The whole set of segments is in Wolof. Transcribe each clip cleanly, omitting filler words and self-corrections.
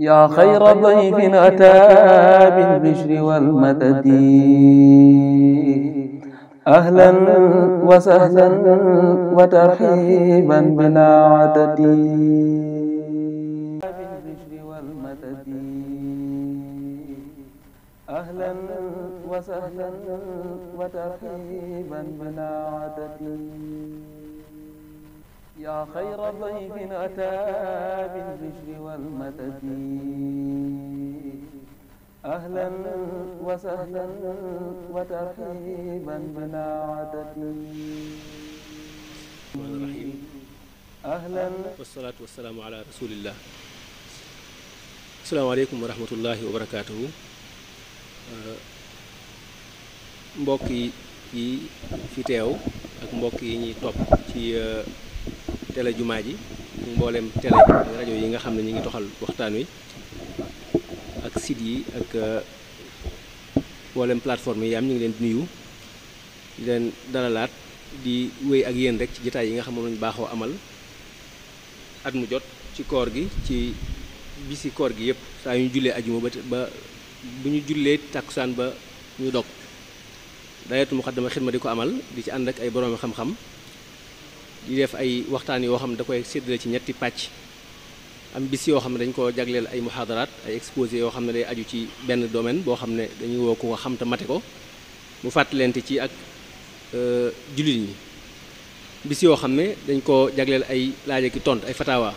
yaa xayra dayfin ataa bil bishri wal madadi ahlan wa sahlan wa tarhiiban bilaa adadi ahlan wa sahlan wa tarhiiban bilaa adadi yaa xayra dayfin ataa bil bishri wal madadi ahlan wa sahlan wa tarhiiban bilaa adadi. ahlan wassalaatu wassalaamu ala rasulillah. asalaamaaleykum wa rahmatullahi wa barakaatuhu. mbokk yi fi teew ak mbokk yi ñuy topp ci télé jumaa ji mboolem télé rajo yi nga xam ne ñu ngi toxal waxtaan wi ak site yi ak mboolem plateforme yi am ñu ngi leen di nuyu di leen dalalaat di wéy ak yéen rek ci jotaay yi nga xam moom lañu baaxoo amal at mu jot ci koor gi ci bisi koor gi yëpp saa yu ñu jullee ajuma ba bu ñu jullee tàkkusaan ba ñu dog daayatu muqaddama xidma di ko amal di ci ànd ak ay boroomi xam-xam di def ay waxtaan yoo xam ne da koy séddale ci ñetti pàcc. am bis yoo xam ne dañ ko jagleel ay muhaadaraat ay exposé yoo xam ne day aju ci benn domaine boo xam ne dañuy woo ko xam te mate ko mu fàttalente ci ak jullit ñi. bis yoo xam ne dañ ko jagleel ay laaje ki tont ay fatawa.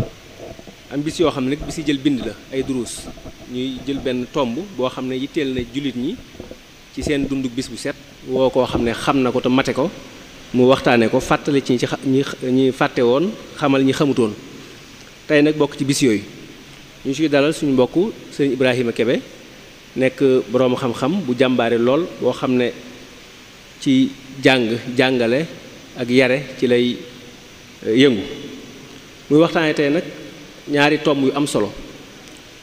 am bis yoo xam ne nag bis yi jël bind la ay duruus ñuy jël benn tomb boo xam ne yitteel na jullit ñi ci seen dundu bis bu set woo koo xam ne xam na ko te mate ko mu waxtaane ko fàttali ci ñi fàtte woon xamal ñi xamutoon. tey nag bokk ci bis yooyu ñu ciy dalal suñu mbokk sëriñ Ibrahima Kebe nekk boroomu xam-xam bu jàmbaare lool boo xam ne ci jàngale ak yare ci lay yëngu muy waxtaane tey nag ñaari tomb yu am solo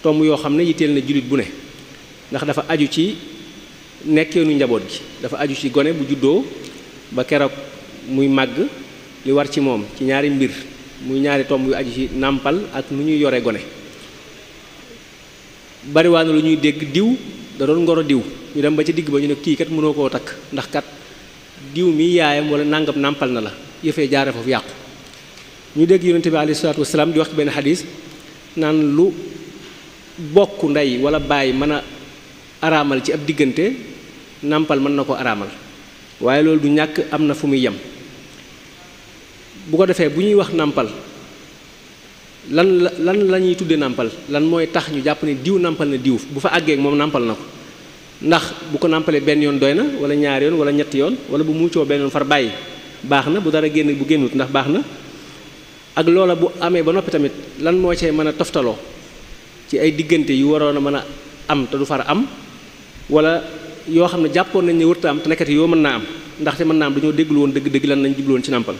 tomb yoo xam ne yitteel na jullit bu ne ndax dafa aju ci nekkeenu njaboot gi dafa aju ci gone bu juddoo ba keroog muy màgg li war ci moom ci ñaari mbir muy ñaari tomb yu aju ci nàmpal ak nu ñuy yore gone. bariwaana lu ñuy dégg diw da doon ngoro diw ñu dem ba ci digg ba ñu ne kii kat mënoo koo takk ndax kat diw mi yaayam wala nangam nàmpal na la yëfee jaare foofu yàqu. ñu dégg yonente bi alayhi salaatu wasalaam di wax ci benn xadis naan lu bokk ndey wala baay mën a araamal ci ab diggante nàmpal mën na ko araamal waaye loolu du ñàkk am na fu muy yem. bu ko defee bu ñuy wax nàmpal lan la ñuy tudde nàmpal lan mooy tax ñu jàpp ne diw nàmpal na diw bu fa àggee moom nàmpal na ko ndax bu ko nàmpalee benn yoon doy na wala ñaari yoon wala ñetti yoon wala bu muccoo benn yoon far bàyyi baax na bu dara génn bu génnut ndax baax na ak loola bu amee ba noppi tamit lan moo cee mën a toftaloo ci ay diggante yu waroon a mën a am te du far am wala yoo xam ne jàppoon nañ ne wërta am te nekkati yoo mën naa am ndaxte mën naa am dañoo dégglu woon dëgg-dëgg lan lañ jubloon ci nàmpal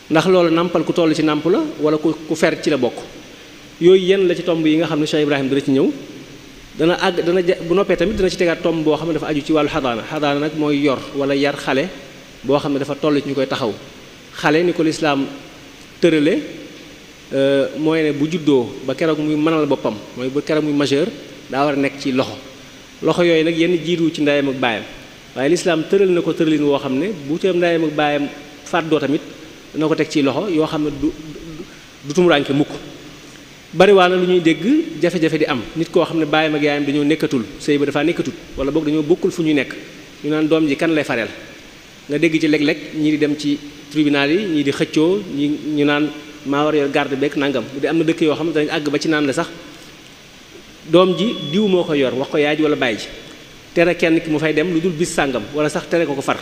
ndax loolu nàmpal ku toll ci nàmp la wala ku fer ci la bokk yooyu yenn la ci tomb yi nga xam ne Cheikh Ibrahima dana ci ñëw dana àgg bu noppee tamit dana ci tegaat tomb boo xam ne dafa aju ci wàllu xadaana nag mooy yor wala yar xale boo xam ne dafa toll ci ñu koy taxaw xale ni ko lislaam tërale mooy ne bu juddoo ba keroog muy mënal boppam mooy ba keroog muy majeur daa war a nekk ci loxo yooyu nag yenn jiitu ci ndeyam ak baayam waaye lislaam tëral na ko tëralin woo xam ne bu teem ndeyam ak baayam fàddoo tamit dana ko teg ci loxo yoo xam ne du tumuraanke mukk. bariwaana lu ñuy dégg jafe-jafe di am nit koo xam ne baayam ak yaayam dañoo nekkatul sëy ba dafaa nekkatul wala boog dañoo bokkul fu ñuy nekk ñu naan doom ji kan lay fareel nga dégg ci léeg-léeg ñii di dem ci tribunal yi ñii di xëccoo ñu naan maa war a yor garde beeg nangam bu dee am na dëkk yoo xam ne dañ àgg ba ci naan la sax doom ji diw moo ko yor wax ko yaay ji wala baay ji tere kenn ki mu fay dem lu dul bis sàngam wala sax tere ko far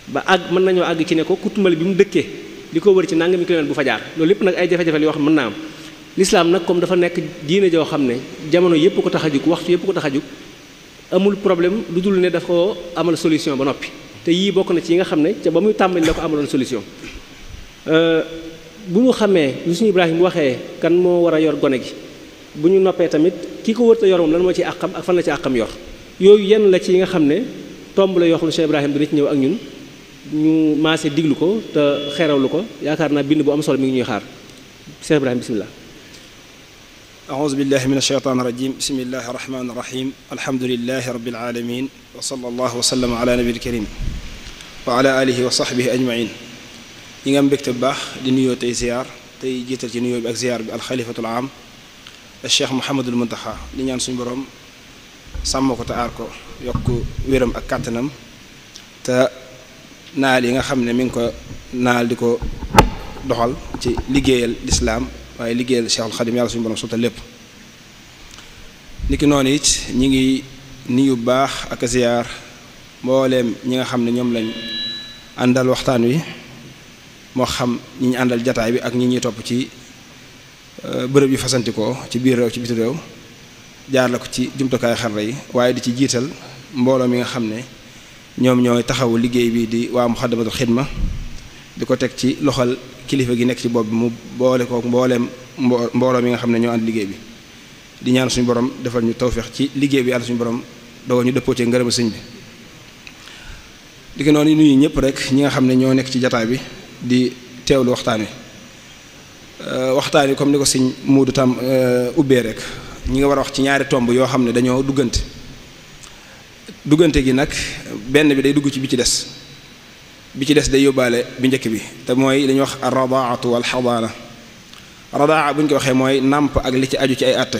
ba àgg mën nañoo àgg ci ne ko kutumbal bi mu dëkkee di ko wër ci nangami kilomètre bu fa jaar loolu lépp nag ay jafe-jafe yoo xam mën naa am. lislaam nag comme dafa nekk diine joo xam ne jamono yëpp ko tax a jug waxtu yëpp ko tax a jug amul problème lu dul ne dafa ko amal solution ba noppi te yii bokk na ci yi nga xam ne ca ba muy tàmbali la ko amaloon solution. bu ñu xamee lu suñu Ibrahima waxee kan moo war a yor gone gi bu ñu noppee tamit ki ko wërta yor moom lan moo ci àqam ak fan la ci àqam yor yooyu yenn la ci yi nga xam ne tomb la yoo xam ne Cheikh Ibrahima dina ci ñëw ak ñun ñu maase diglu ko te xerawlu ko yaakaar naa bind bu am solo mi ngi ñuy xaar Cheikh Ibrahima bismillah. أعوذ بالله من الشيطان الرجيم بسم الله الرحمن الرحيم الحمد لله رب العالمين وصلى الله وسلم على نبي الكريم وعلى آله وصحبه أجمعين ñi nga am mbégte bu baax di nuyoo tey ziar tey jiital ci nuyoo bi ak ziar bi alxalifatul am Cheikh Mouhamadul Muntaxa di ñaan suñu borom sàmm ko te aar ko yokk wéram ak kàttanam te naal yi nga xam ne mi ngi ko naal di ko doxal ci liggéeyal lislaam waaye liggéeyal Cheikhul Xadim yàlla suñu borom sottal lépp niki noonu it ñi ngi nuyu bu baax ak ziar mbooleem ñi nga xam ne ñoom lañ àndal waxtaan wi moo xam ñi ñu àndal jataay bi ak ñi ñuy topp ci bërëb yu fasantikoo ci biir réew ci biti réew jaar la ko ci jumtukaay xarala yi waaye di ci jiital mbooloo mi nga xam ne ñoom ñooy taxawu liggéey bi di waa Muxaddamatul Xidma di ko teg ci loxol kilifa gi nekk ci bopp bi mu boole ko mbooleem mbooloo mi nga xam ne ñoo ànd liggéey bi di ñaan suñu borom defal ñu tawfeex ci liggéey bi yàlla suñu borom dogal ñu dëppoo ci ngërëma sëñ bi di ko noonu nuyu ñëpp rek ñi nga xam ne ñoo nekk ci jataay bi di teewlu waxtaan wi comme ni ko sëñ Muudu tam ubbee rek ñi nga war a wax ci ñaari tomb yoo xam ne dañoo duggante gi nag benn bi day dugg ci bi ci des day yóbbaale bi njëkk bi te mooy li ñuy wax ar-radaatu wal xadaana radaa bu ñu ko waxee mooy nàmp ak li ci aju ci ay àtte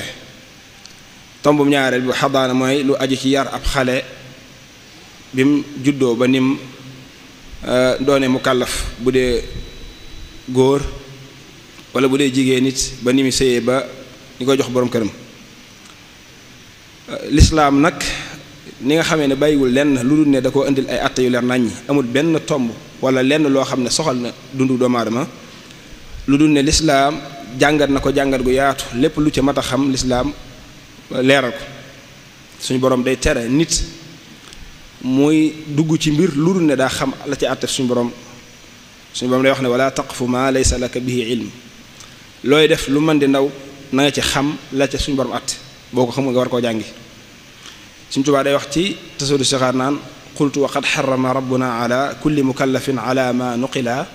tombum ñaareel bi xadaana mooy lu aju ci yar ab xale bim juddoo ba nim doone mu kàllaf bu dee góor wala bu dee jigéen nit ba ni mu séyee ba ñu koy jox boroom këram lislaam nag ni nga xamee ne bàyyiwul lenn lu dul ne da koo indil ay àtte yu leer naññi amul benn tomb wala lenn loo xam ne soxal na dundu doomu aadama lu dul ne lislaam jàngat na ko jàngat gu yaatu lépp lu ca mat a xam lislaam leeral ko suñu borom day tere nit muy dugg ci mbir lu dul ne daa xam la ci àtte suñu borom day wax ne wala taqfu ma laysa laka bihi ilm looy def lu mën di ndaw na nga ci xam la ca suñu borom àtte boo ko xamul nga war koo jàngi suñu Tuubaa day wax ci tasawudu sixaar naan qultu wa qad xarama rabbuna ala kulli mukallafin ala ma nuqila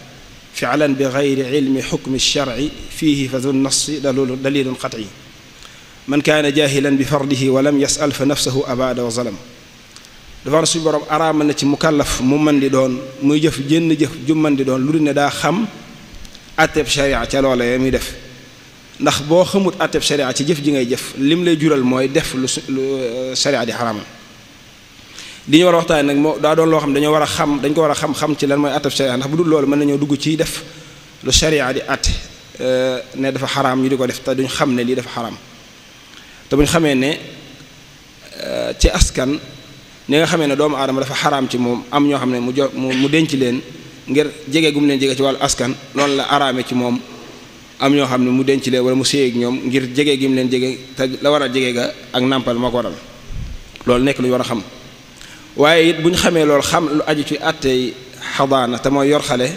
fi'lan bi gayri ilmi xukmi sharci fiihi fa du nassi dalilun qat'i man kaana jaahilan bi fardihi wa lam yas'al fa nafsahu abada wa zalam dafa war suñu borom araamal na ci mukallaf mu mën di doon muy jëf jënn jëf ju mën di doon lu dul ne daa xam àtteeb sharia ca loola muy def ndax boo xamut àtteeb sharia ci jëf ji ngay jëf lim lay jural mooy def lu sharia di xaraamal di ñu war a waxtaan nag moo daa doon loo xam dañ ko war a xam ci lan mooy àtteeb sharia ndax bu dul loolu mën nañoo dugg ci def lu sharia di àtte ne dafa xaraam ñu di ko def te duñ xam ne lii dafa xaraam te buñ xamee ne ci askan ni nga xamee ne doomu aadama dafa xaraam ci moom am ñoo xam ne mu denc leen ngir jege gum leen jege ci wàllu askan loolu la araame ci moom am ñoo xam ne mu denc leen wala mu séy ak ñoom ngir jege gi mu leen jege te la war a jege ga ak nàmpal moo ko waral loolu nekk lu ñu war a xam waaye it bu ñu xamee loolu xam lu aju ci àttey xadaana te mooy yor xale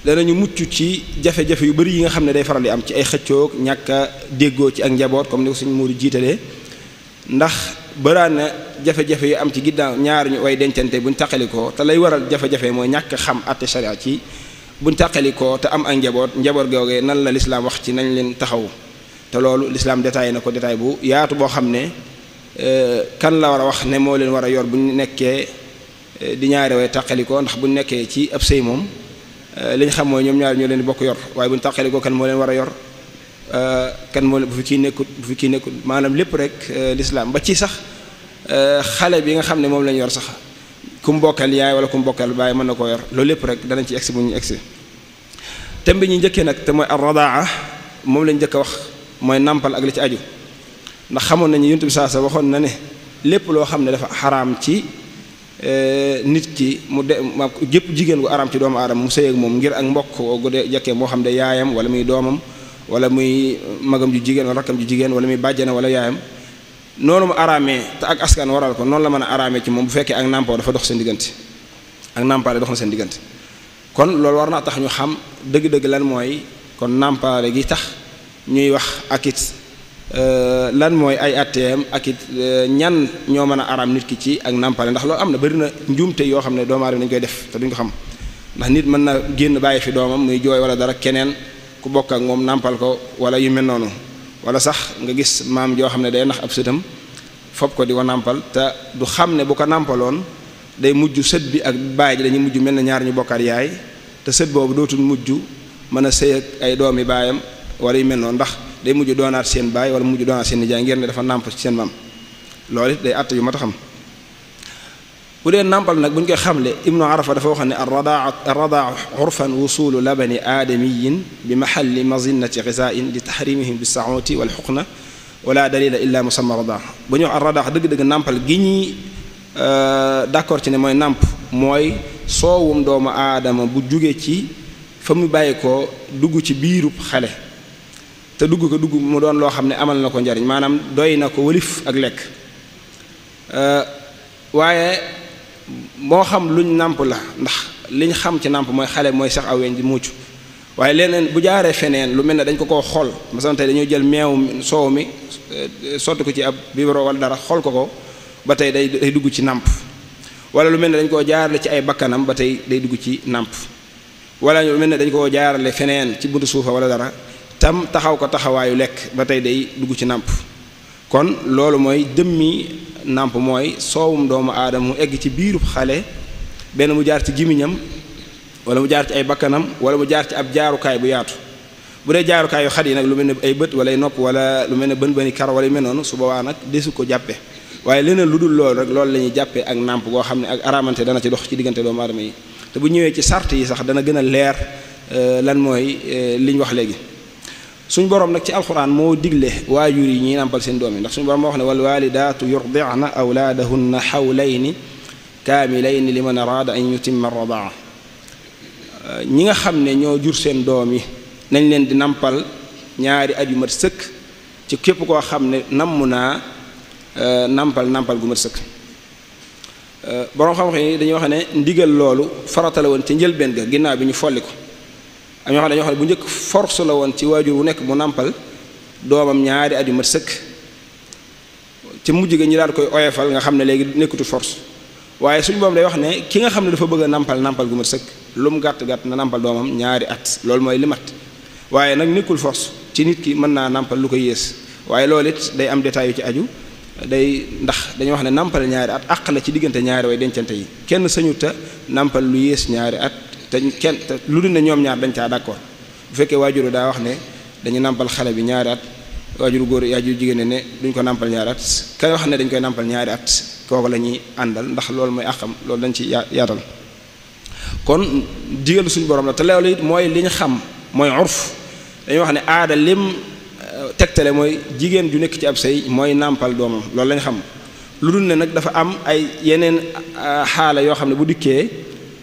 danañu mucc ci jafe-jafe yu bari yi nga xam ne day faral di am ci ay xëccoog ñàkk a déggoo ci ak njaboot comme ni ko suñu muuru jiitalee ndax bëraan na jafe-jafe yu am ci ginnaaw ñaar ñu way dencante buñ tàqalikoo te lay waral jafe-jafe mooy ñàkk xam àtte sharia ci buñ tàqalikoo te am ak njaboot googee nan la lislaam wax ci nañ leen taxaw te loolu lislaam détaillé na ko détail bu yaatu boo xam ne kan la war a wax ne moo leen war a yor bu ñu nekkee di ñaari way tàqalikoo ndax bu ñu nekkee ci ab sëy moom li ñu xam mooy ñoom ñaari ñoo leen di bokk yor waaye bu ñu tàqalikoo kan moo leen war a yor kan moo bu fi kii nekkut maanaam lépp rek lislaam ba ci sax xale bi nga xam ne moom lañu yor sax ku mu bokkal yaay wala ku mu bokkal baay mën na koo yor loolu lépp rek danañ ci egsi bu ñu egsi thème bi ñu njëkkee nag te mooy ar-radaa moom lañ njëkk a wax mooy nàmpal ak li ci aju ndax xamoon nañu Yonent bi saa sa waxoon na ne lépp loo xam ne dafa xaraam ci nit ki mu de jëpp jigéen gu araam ci doomu aadama mu sëy ak moom ngir ak mbokk gu de jekkee moo xam ne yaayam wala muy doomam wala muy magam ju jigéen wala rakkam ju jigéen wala muy bàjjana wala yaayam noonu mu araamee te ak askan waral ko noonu la mën a araamee ci moom bu fekkee ak nàmpoo dafa dox seen diggante ak nàmpaale dox na seen diggante kon loolu war naa tax ñu xam dëgg-dëgg lan mooy kon nàmpaale gi tax ñuy wax ak it lan mooy ay atteem ak it ñan ñoo mën a araam nit ki ci ak nàmpaale ndax loolu am na bari na njuumte yoo xam ne doomu aadama dañu koy def te duñ ko xam ndax nit mën na génn bàyyi fi doomam muy jooy wala dara keneen ku bokk ak moom nàmpal ko wala yu mel noonu wala sax nga gis maam joo xam ne day nax ab sëtam fopp ko di ko nàmpal te du xam ne bu ko nàmpaloon day mujj sët bi ak baay ji dañuy mujj mel na ñaar ñu bokkaat yaay te sët boobu dootul mujj mën a sëy ak ay doomi baayam wala yu mel noonu ndax day mujj doonaat seen baay wala mujj doonaat seen nijaay ngir ne dafa nàmp ci seen maam loolu it day àtt yu mat a xam. bu dee nàmpal nag bu ñu koy xamle ibnu arafa dafa wax ne arradaa urfan wusulu labani aadamiyin bi mahalli mazinnati xisain li tahrimihim bi saoti wal xuqna wala dalila illa musamma radaa bu ñu wax arradaa dëgg-dëgg nàmpal gi ñuy d'accord ci ne mooy nàmp mooy soowum doomu aadama bu jóge ci fa mu bàyyi ko dugg ci biirub xale te dugg mu doon loo xam ne amal na ko njariñ maanaam doy na ko wëlif ak lekk waaye moo xam luñ nàmp la ndax liñ xam ci nàmp mooy xale mooy sax aw weñ di mucc waaye leneen bu jaaree feneen lu mel ne dañ ko koo xool masalan tey dañoo jël meew soow mi sotti ko ci ab biberon wala dara xool ko ba tey day dugg ci nàmp wala lu mel ne dañ koo jaarale ci ay bakkanam ba tey day dugg ci nàmp wala lu mel ne dañ koo jaarale feneen ci buntu suufa wala dara tam taxaw ko taxawaayu lekk ba tey day dugg ci nàmp kon loolu mooy dëmmi nàmp mooy soowum doomu aadama mu egg ci biirub xale benn mu jaar ci gimiñam wala mu jaar ci ay bakkanam wala mu jaar ci ab jaarukaay bu yaatu bu dee jaarukaay yu xat yi nag lu mel ne ay bët wala ay nopp wala lu mel ne bën kar wala yu mel noonu su boobaa nag desu ko jàppe waaye leneen lu dul loolu rek loolu la ñuy jàppee ak nàmp goo xam ne ak aramante dana ci dox ci diggante doomu aadama yi te bu ñëwee ci sart yi sax dana gën a leer lan mooy li ñu wax léegi suñu borom nag ci alxuraan moo digle waajur yi ñuy nàmpal seen doom yi ndax suñu borom moo wax ne wal walidaatu yurdi'na awlaadahunna xawlayni kaamilayni liman araada an yutimma radaa ñi nga xam ne ñoo jur seen doom yi nañ leen di nàmpal ñaari at yu mat sëkk ci képp koo xam ne namm naa nàmpal gu mat sëkk borom xam-xam yi dañuy wax ne ndigal loolu farata la woon ci njëlbeen ga ginnaaw bi ñu folli ko am ñoo xam ne dañoo xam ne bu njëkk force la woon ci waajur wu nekk mu nàmpal doomam ñaari at yu mat sëkk ci mujj ga ñu daal koy oyofal nga xam ne léegi nekkutu force waaye suñu boobu day wax ne ki nga xam ne dafa bëgg a nàmpal gu mat sëkk lu mu gàtt na nàmpal doomam ñaari at loolu mooy li mat waaye nag nekkul force ci nit ki mën naa nàmpal lu ko yées waaye loolu it day am détail yu ci aju day ndax dañuy wax ne nàmpal ñaari at àq la ci diggante ñaari way dencante yi kenn sañu ta nàmpal lu yées ñaari at te lu dul ne ñoom ñaar dañ caa d'accord bu fekkee waajuru daa wax ne dañu nàmpal xale bi ñaari at waajuru góor waajuru jigéen ne duñ ko nàmpal ñaari at kay wax ne dañ koy nàmpal ñaari at kooku la ñuy àndal ndax loolu mooy àqam loolu dañ ci yaatal kon digalu suñu borom la te loolu it mooy li ñu xam mooy urf dañuy wax ne aada lim tegtale mooy jigéen ju nekk ci ab sëy mooy nàmpal doomam loolu lañ xam lu dul ne nag dafa am ay yeneen xaala yoo xam ne bu dikkee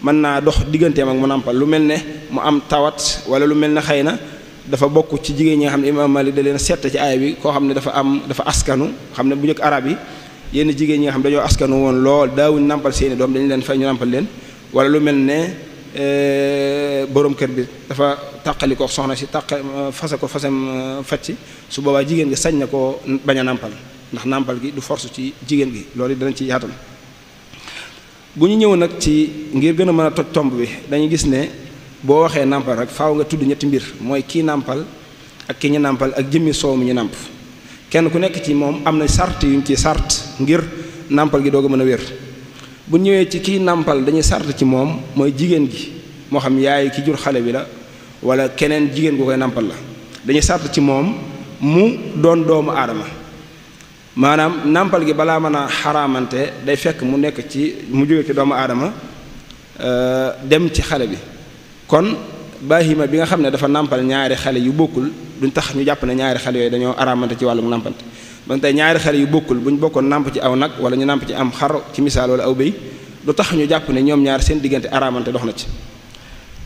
mën naa dox digganteem ak mu nàmpal lu mel ne mu am tawat wala lu mel ne xëy na dafa bokk ci jigéen ñi nga xam ne Imaam Malik da leen seet ci aaya bi koo xam ne dafa askanu xam ne bu njëkk arab yi yenn jigéen ñi nga xam dañoo askanu woon lool daawuñ nàmpal seeni doom dañu leen fay ñu nàmpal leen wala lu mel ne borom kër bi dafa tàqali ko soxna si fasem facc su boobaa jigéen gi sañ na koo bañ a nàmpal ndax nàmpal gi du force ci jigéen gi loolu danañ ci yaatal bu ñu ñëw nag ci ngir gën a mën a toj tomb bi dañuy gis ne boo waxee nàmpal rek faaw nga tudd ñetti mbir mooy kii nàmpal ak ki ñu nàmpal ak jëmmi soow mi ñu nàmp kenn ku nekk ci moom am na sart yuñ ci sart ngir nàmpal gi doog a mën a wér bu ñëwee ci kii nàmpal dañuy sart ci moom mooy jigéen gi moo xam yaay ki jur xale bi la wala keneen jigéen gu koy nàmpal la dañuy sart ci moom mu doon doomu aadama maanaam nàmpal gi balaa mën a xaraamante day fekk mu nekk ci mu jóge ci doomu aadama dem ci xale bi kon bahima bi nga xam ne dafa nàmpal ñaari xale yu bokkul duñ tax ñu jàpp ne ñaari xale yooyu dañoo araamante ci wàllum nàmpante ba tey ñaari xale yu bokkul bu ñu bokkoon nàmp ci aw nag wala ñu nàmp ci am xar ci misaal wala aw béy du tax ñu jàpp ne ñoom ñaar seen diggante araamante dox na ci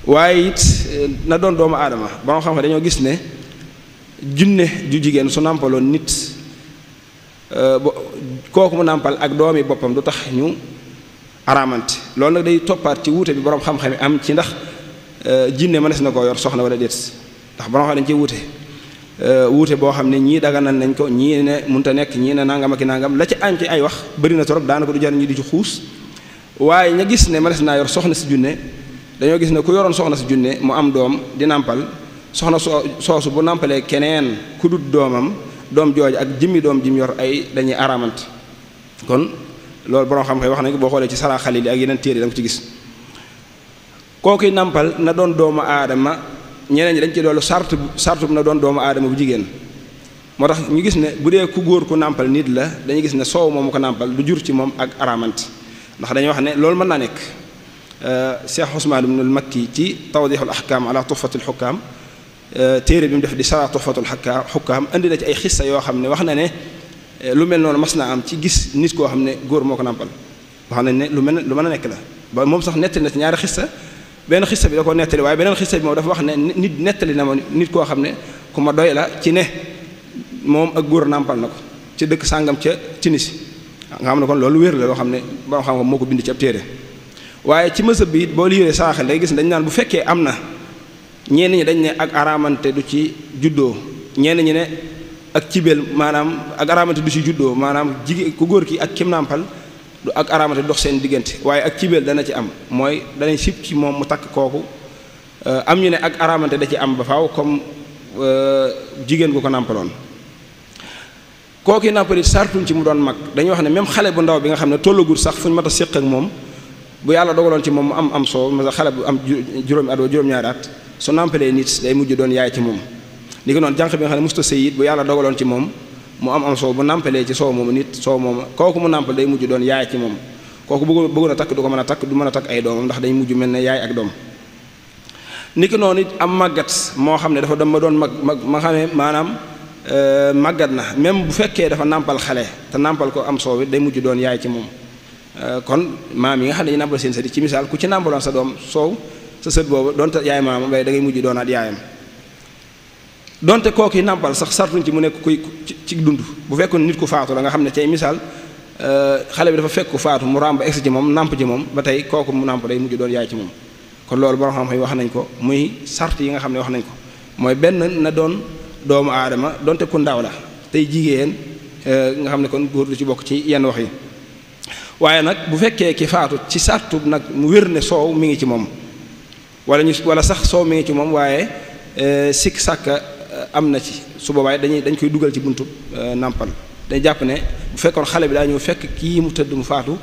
waaye it na doon doomu aadama ba nga xam ne dañoo gis ne junne ju jigéen su nàmpaloon nit kooku mu nàmpal ak doomi boppam du tax ñu araamante loolu nag day toppaat ci wuute bi borom xam-xam yi am ci ndax jinne mënees na koo yor soxna wala déet ndax borom xam dañ ci wuute boo xam ne ñii daganal nañ ko ñii ne mënta nekk ñii ne nangam ak nangam la ci am ci ay wax bëri na trop daanaka du jar ñi di ci xuus waaye ña gis ne mënees naa yor soxna si junne dañoo gis ne ku yoroon soxna si junne mu am doom di nàmpal soxna soosu bu nàmpalee keneen ku dut doomam doom jooju ak jëmmi doom ji mu yor ay dañuy aramante kon loolu borom xam-xam wax nañ ko boo xoolee ci sara xalil yi ak yeneen téere da nga ko ci gis kookuy nàmpal na doon doomu aadama ñeneen ñi dañ ci doolu sartu na doon doomu aadama bu jigéen moo tax ñu gis ne bu dee ku góor ku nàmpal nit la dañuy gis ne soow moomu ko nàmpal du jur ci moom ak aramante ndax dañuy wax ne loolu mën naa nekk Cheikh Ousmane ibn al-Makki ci tawdihul ahkam ala tuhfatul hukam téere bi mu def di sara tuhfatul hukam indi na ci ay xissa yoo xam ne wax na ne lu mel noonu mas naa am ci gis nit koo xam ne góor moo ko nàmpal wax nañ ne lu mën a nekk la ba moom sax nettali na ci ñaari xissa benn xissa bi da ko nettali waaye beneen xissa bi moom dafa wax ne nit nettali na ma nit koo xam ne ku ma doy la ci ne moom ak góor nàmpal na ko ci dëkk sàngam ca Tunisie nga xam ne kon loolu wér la loo xam ne borom xam-xam moo ko bind ci ab téere waaye ci mësëb bi it boo liiree saaxal day gis ne dañu naan bu fekkee am na ñenn ñi dañ ne ak aramante du ci juddoo ñenn ñi ne ak cibeel maanaam ak aramante du ci juddoo maanaam jigéen ku góor ki ak kim nàmpal du ak aramante dox seen diggante waaye ak cibeel dana ci am mooy danañ sib ci moom mu takk kooku am ñu ne ak aramante da ci am ba faaw comme jigéen gu ko nàmpaloon kooku nàmpal it sartuñ ci mu doon mag dañuy wax ne même xale bu ndaw bi nga xam ne tollagul sax fu ñu mat a séq ak moom bu yàlla dogaloon ci moom mu am soow ma xale bu am juróomi at wala juróom-ñaari at su nàmpalee nit day mujj doon yaay ci moom li ko noonu jànq bi nga xam ne musta sëy it bu yàlla dogaloon ci moom mu am soow bu nàmpalee ci soow moomu nit soow moomu kooku mu nàmpal day mujj doon yaay ci moom kooku bëggoon a takk du ko mën a takk du mën a takk ay doomam ndax day mujj mel ne yaay ak doom ni ki noonu it am màggat moo xam ne dafa dem ba doon mag ma xamee maanaam màggat na même bu fekkee dafa nàmpal xale te nàmpal ko am soow it day mujj doon yaay ci moom kon maam yi nga xam ne dañuy nàmpal seen sët ci misaal ku ci nàmpaloon sa doom soow sa sët boobu donte yaay maamam bay da ngay mujj doonaat yaayam donte kooku nàmpal sax sartuñ ci mu nekk kuy ci dund bu fekkoon nit ku faatu la nga xam ne cay misaal xale bi dafa fekk ku faatu mu ràmb egsi ci moom nàmp ci moom ba tey kooku mu nàmp day mujj doon yaay ci moom kon loolu borom xam-xam yi wax nañ ko muy sart yi nga xam ne wax nañ ko mooy benn na doon doomu aadama donte ku ndaw la tey jigéen nga xam ne kon góor du ci bokk ci yenn wax yi waaye nag bu fekkee ki faatu ci sartu nag mu wér ne soow mi ngi ci moom wala sax soow mi ngi ci moom waaye sikk sàkka am na ci su boobaa dañ koy dugal ci buntu nàmpal dañ jàpp ne bu fekkoon xale bi daa ñëw fekk kii mu tëdd mu faatu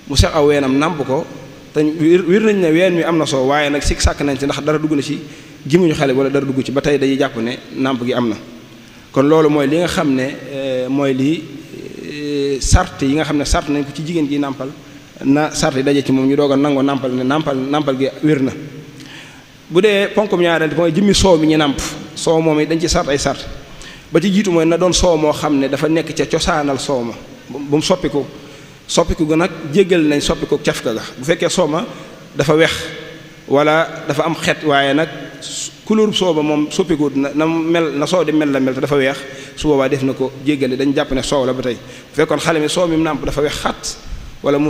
mu sex aw weenam nàmp ko te wér nañ ne ween mi am na soow waaye nag sikk sàkk nañ ci ndax dara dugg na ci gimuñu xale wala dara dugg ci ba tey dañuy jàpp ne nàmp gi am na kon loolu mooy li nga xam ne mooy lii sart yi nga xam ne sart nañ ko ci jigéen gi nàmpal na sart yi daje ci moom ñu doog a nangoo nàmpal ne nàmpal gi wér na bu dee ponkum ñaareel mooy jëmmi soow mi ñu nàmp soow moom it dañ ci sart ay sart ba ci jiitu mooy na doon soow moo xam ne dafa nekk ca cosaanal soow ma bu mu soppiku ga nag jéggal nañ soppiku cafka ga bu fekkee soow ma dafa wex wala dafa am xet waaye nag couleur soow ba moom soppiku na mel na soow di mel la mel te dafa weex su boobaa def na ko jéggale dañ jàpp ne soow la ba tey bu fekkoon xale mi soow mi mu nàmp dafa wex xat wala mu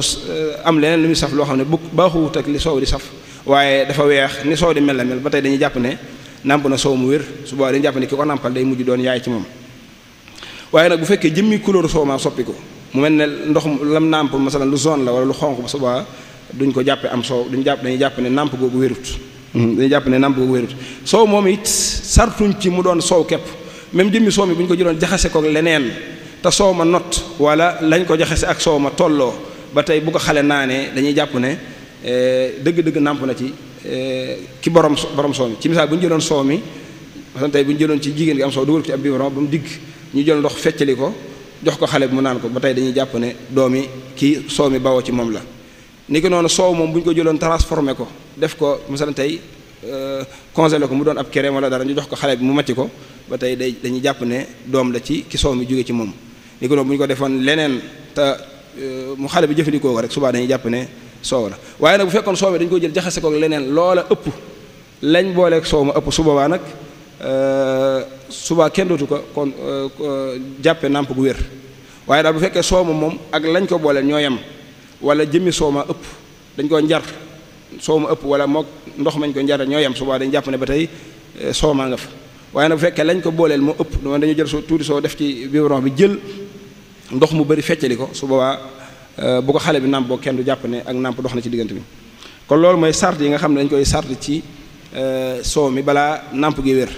am leneen lu muy saf loo xam ne bu baaxuwut ak li soow di saf waaye dafa weex ni soow di mel la mel ba tey dañuy jàpp ne nàmp na soow mu wér su boobaa dañuy jàpp ne ki ko nàmpal day mujj doon yaay ci moom waaye nag bu fekkee jëmmi couleur soow ma soppi ko mu mel ne ndox lam nàmp masalan lu zone la wala lu xonq ba su boobaa duñ ko jàppe am soow dañuy jàpp ne nàmp googu wérut dañuy jàpp ne nàmp googu wérut soow moom it sartuñ ci mu doon soow képp même jëmmi soow mi bu ñu ko jëloon jaxase ko leneen te soow ma not wala lañ ko jaxase ak soow ma tolloo ba tey bu ko xale naanee dañuy jàpp ne dëgg-dëgg nàmp na ci ki borom soow mi ci misaal bu ñu jëloon soow mi parce que tey bu ñu jëloon ci jigéen gi am soow dugal ko ci ab biberon ba mu digg ñu jël ndox feccali ko jox ko xale bi mu naan ko ba tey dañuy jàpp ne doomi kii soow mi bawoo ci moom la ni ko noonu soow moom bu ñu ko jëloon transformé ko def ko misaal tey congelé ko mu doon ab crème wala dara ñu jox ko xale bi mu macc ko ba tey dañuy jàpp ne doom la ci ki soow mi jóge ci moom ni ko noonu bu ñu ko defoon leneen te mu xale bi jëfandikoo ko rek subaa dañuy jàpp ne soow la waaye nag bu fekkoon soow mi dañu ko jël jaxase ko leneen loola ëpp lañ booleeg soow ma ëpp su boobaa nag subaa kenn dootu ko kon jàppe nàmp gu wér waaye daal bu fekkee soow ma moom ak lañ ko booleel ñoo yem wala jëmmi soow ma ëpp dañ ko njar soow ma ëpp wala mook ndox mañ ko njar ñoo yem subaa dañu jàpp ne ba tey soow maa nga fa waaye nag bu fekkee lañ ko booleel moo ëpp dama dañu jël soo tuuti soo def ci biberon bi jël ndox mu bari feccali ko su boobaa bu ko xale bi nàmp boo kenn du jàpp ne ak nàmp dox na ci diggante bi kon loolu mooy sart yi nga xam ne dañ koy sart ci soow mi balaa nàmp gi wér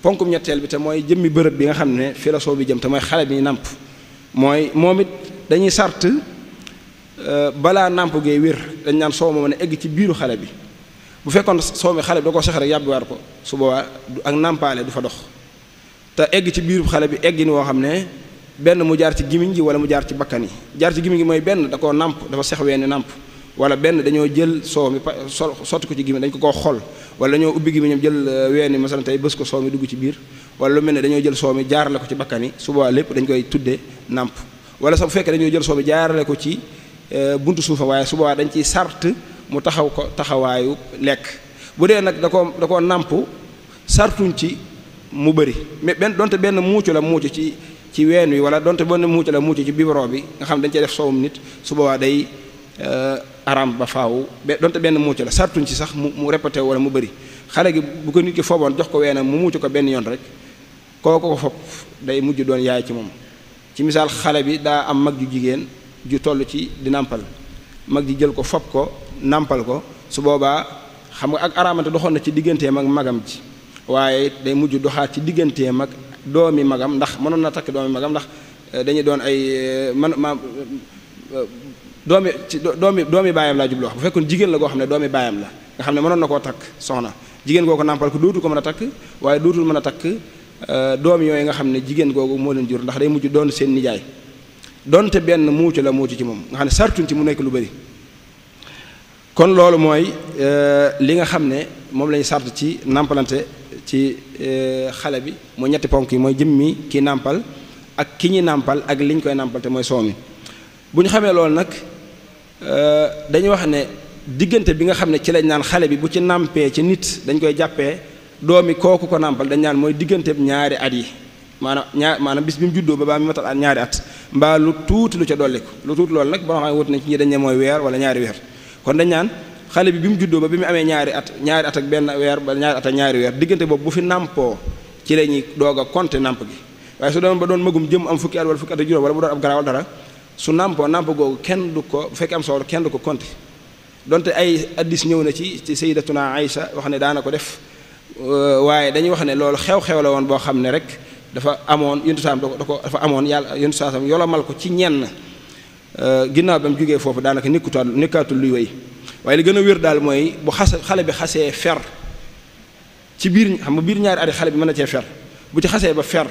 ponkum ñetteel bi te mooy jëmmi bërëb bi nga xam ne fi la soow bi jëm te mooy xale bi nàmp mooy moom it dañuy sart balaa nàmp gee wér dañ naan soow ma mën a egg ci biiru xale bi bu fekkoon soow mi xale bi da ko sex rek yàbbiwaat ko su boobaa ak nàmpaale du fa dox te egg ci biiru xale bi eggi ni woo xam ne benn mu jaar ci gimiñ gi wala mu jaar ci bakkan yi jaar ci gimiñ gi mooy benn da koo nàmp dafa sex weeni nàmp wala benn dañoo jël soow mi sotti ko ci gimiñ dañ ko koo xol wala dañoo ubbi gimiñam jël weeni masalan tey bës ko soow mi dugg ci biir wala lu mel ne dañoo jël soow mi jaarale ko ci bakkan yi su boobaa lépp dañ koy tudde nàmp wala sax bu fekkee dañoo jël soow mi jaarale ko ci buntu suufa waaye su boobaa dañ ciy sart mu taxaw ko taxawaayu lekk bu dee nag da koo nàmp sartuñ ci mu bëri mais donte benn muucu la muucu ci ween wi wala donte benn muucu la muucu ci biberon bi nga xam dañ cey def soowum nit su boobaa day aram ba faaw donte benn muucu la sartuñ ci sax mu répété wala mu bëri xale gi bu ko nit ki fooboon jox ko weenam mu muucu ko benn yoon rek kooku ko fopp day mujj doon yaay ci moom ci misaal xale bi daa am mag ju jigéen ju toll ci di nàmpal mag ji jël ko fopp ko nàmpal ko su boobaa xam nga ak araamante doxoon na ci digganteem ak magam ji waaye day mujj doxaat ci digganteem ak doomi magam ndax mënoon na takk doomi magam ndax dañuy doon ay doomi baayam laa jublu wax bu fekkoon jigéen la goo xam ne doomi baayam la nga xam ne mënoon na koo takk soxna jigéen googu nàmpal ko dootu ko mën a takk waaye dootul mën a takk doom yooyu nga xam ne jigéen googu moo leen jur ndax day mujj doon seen nijaay donte benn muucu la muucu ci moom nga xam ne sartuñ ci mu nekk lu bari kon loolu mooy li nga xam ne moom lañu sart ci nàmpalante ci xale bi mooy ñetti ponk yi mooy jëmmi ki nàmpal ak ki ñi nàmpal ak li ñu koy nàmpal te mooy soow mi bu ñu xamee loolu nag dañuy wax ne diggante bi nga xam ne ci lañ naan xale bi bu ci nàmpee ci nit dañ koy jàppee doomi kooku ko nàmpal dañ naan mooy diggante ñaari at yi maanaam bis bi mu juddoo ba mi matal at ñaari at mbaa lu tuuti lu ca dolliku lu tuuti loolu nag boo xam ne wut nañ ci ñi dañ ne mooy weer wala ñaari weer kon dañ naan xale bi mu juddoo ba bi mu amee ñaari at ak benn weer ba ñaari at ak ñaari weer diggante boobu bu fi nàmpoo ci la ñuy doog a compter nàmp gi waaye su doon ba doon magum jëm am fukki at wala fukki at ak juróom wala bu doon ab garaawal dara su nàmpoo nàmp googu kenn du ko bu fekkee am solo kenn du ko compter donte ay addis ñëw na ci sayyidatuna Aïcha wax ne daana ko def waaye dañuy wax ne loolu xew-xew la woon boo xam ne rek dafa amoon yontu saam dafa amoon yàlla yontu saam yolomal ko ci ñenn ginnaaw ba mu jógee foofu daanaka nekkaatul luy wéy waaye li gën a wér daal mooy bu xale bi xasee fer ci biir xam nga biir ñaari at xale bi mën na cee fer bu ci xasee ba fer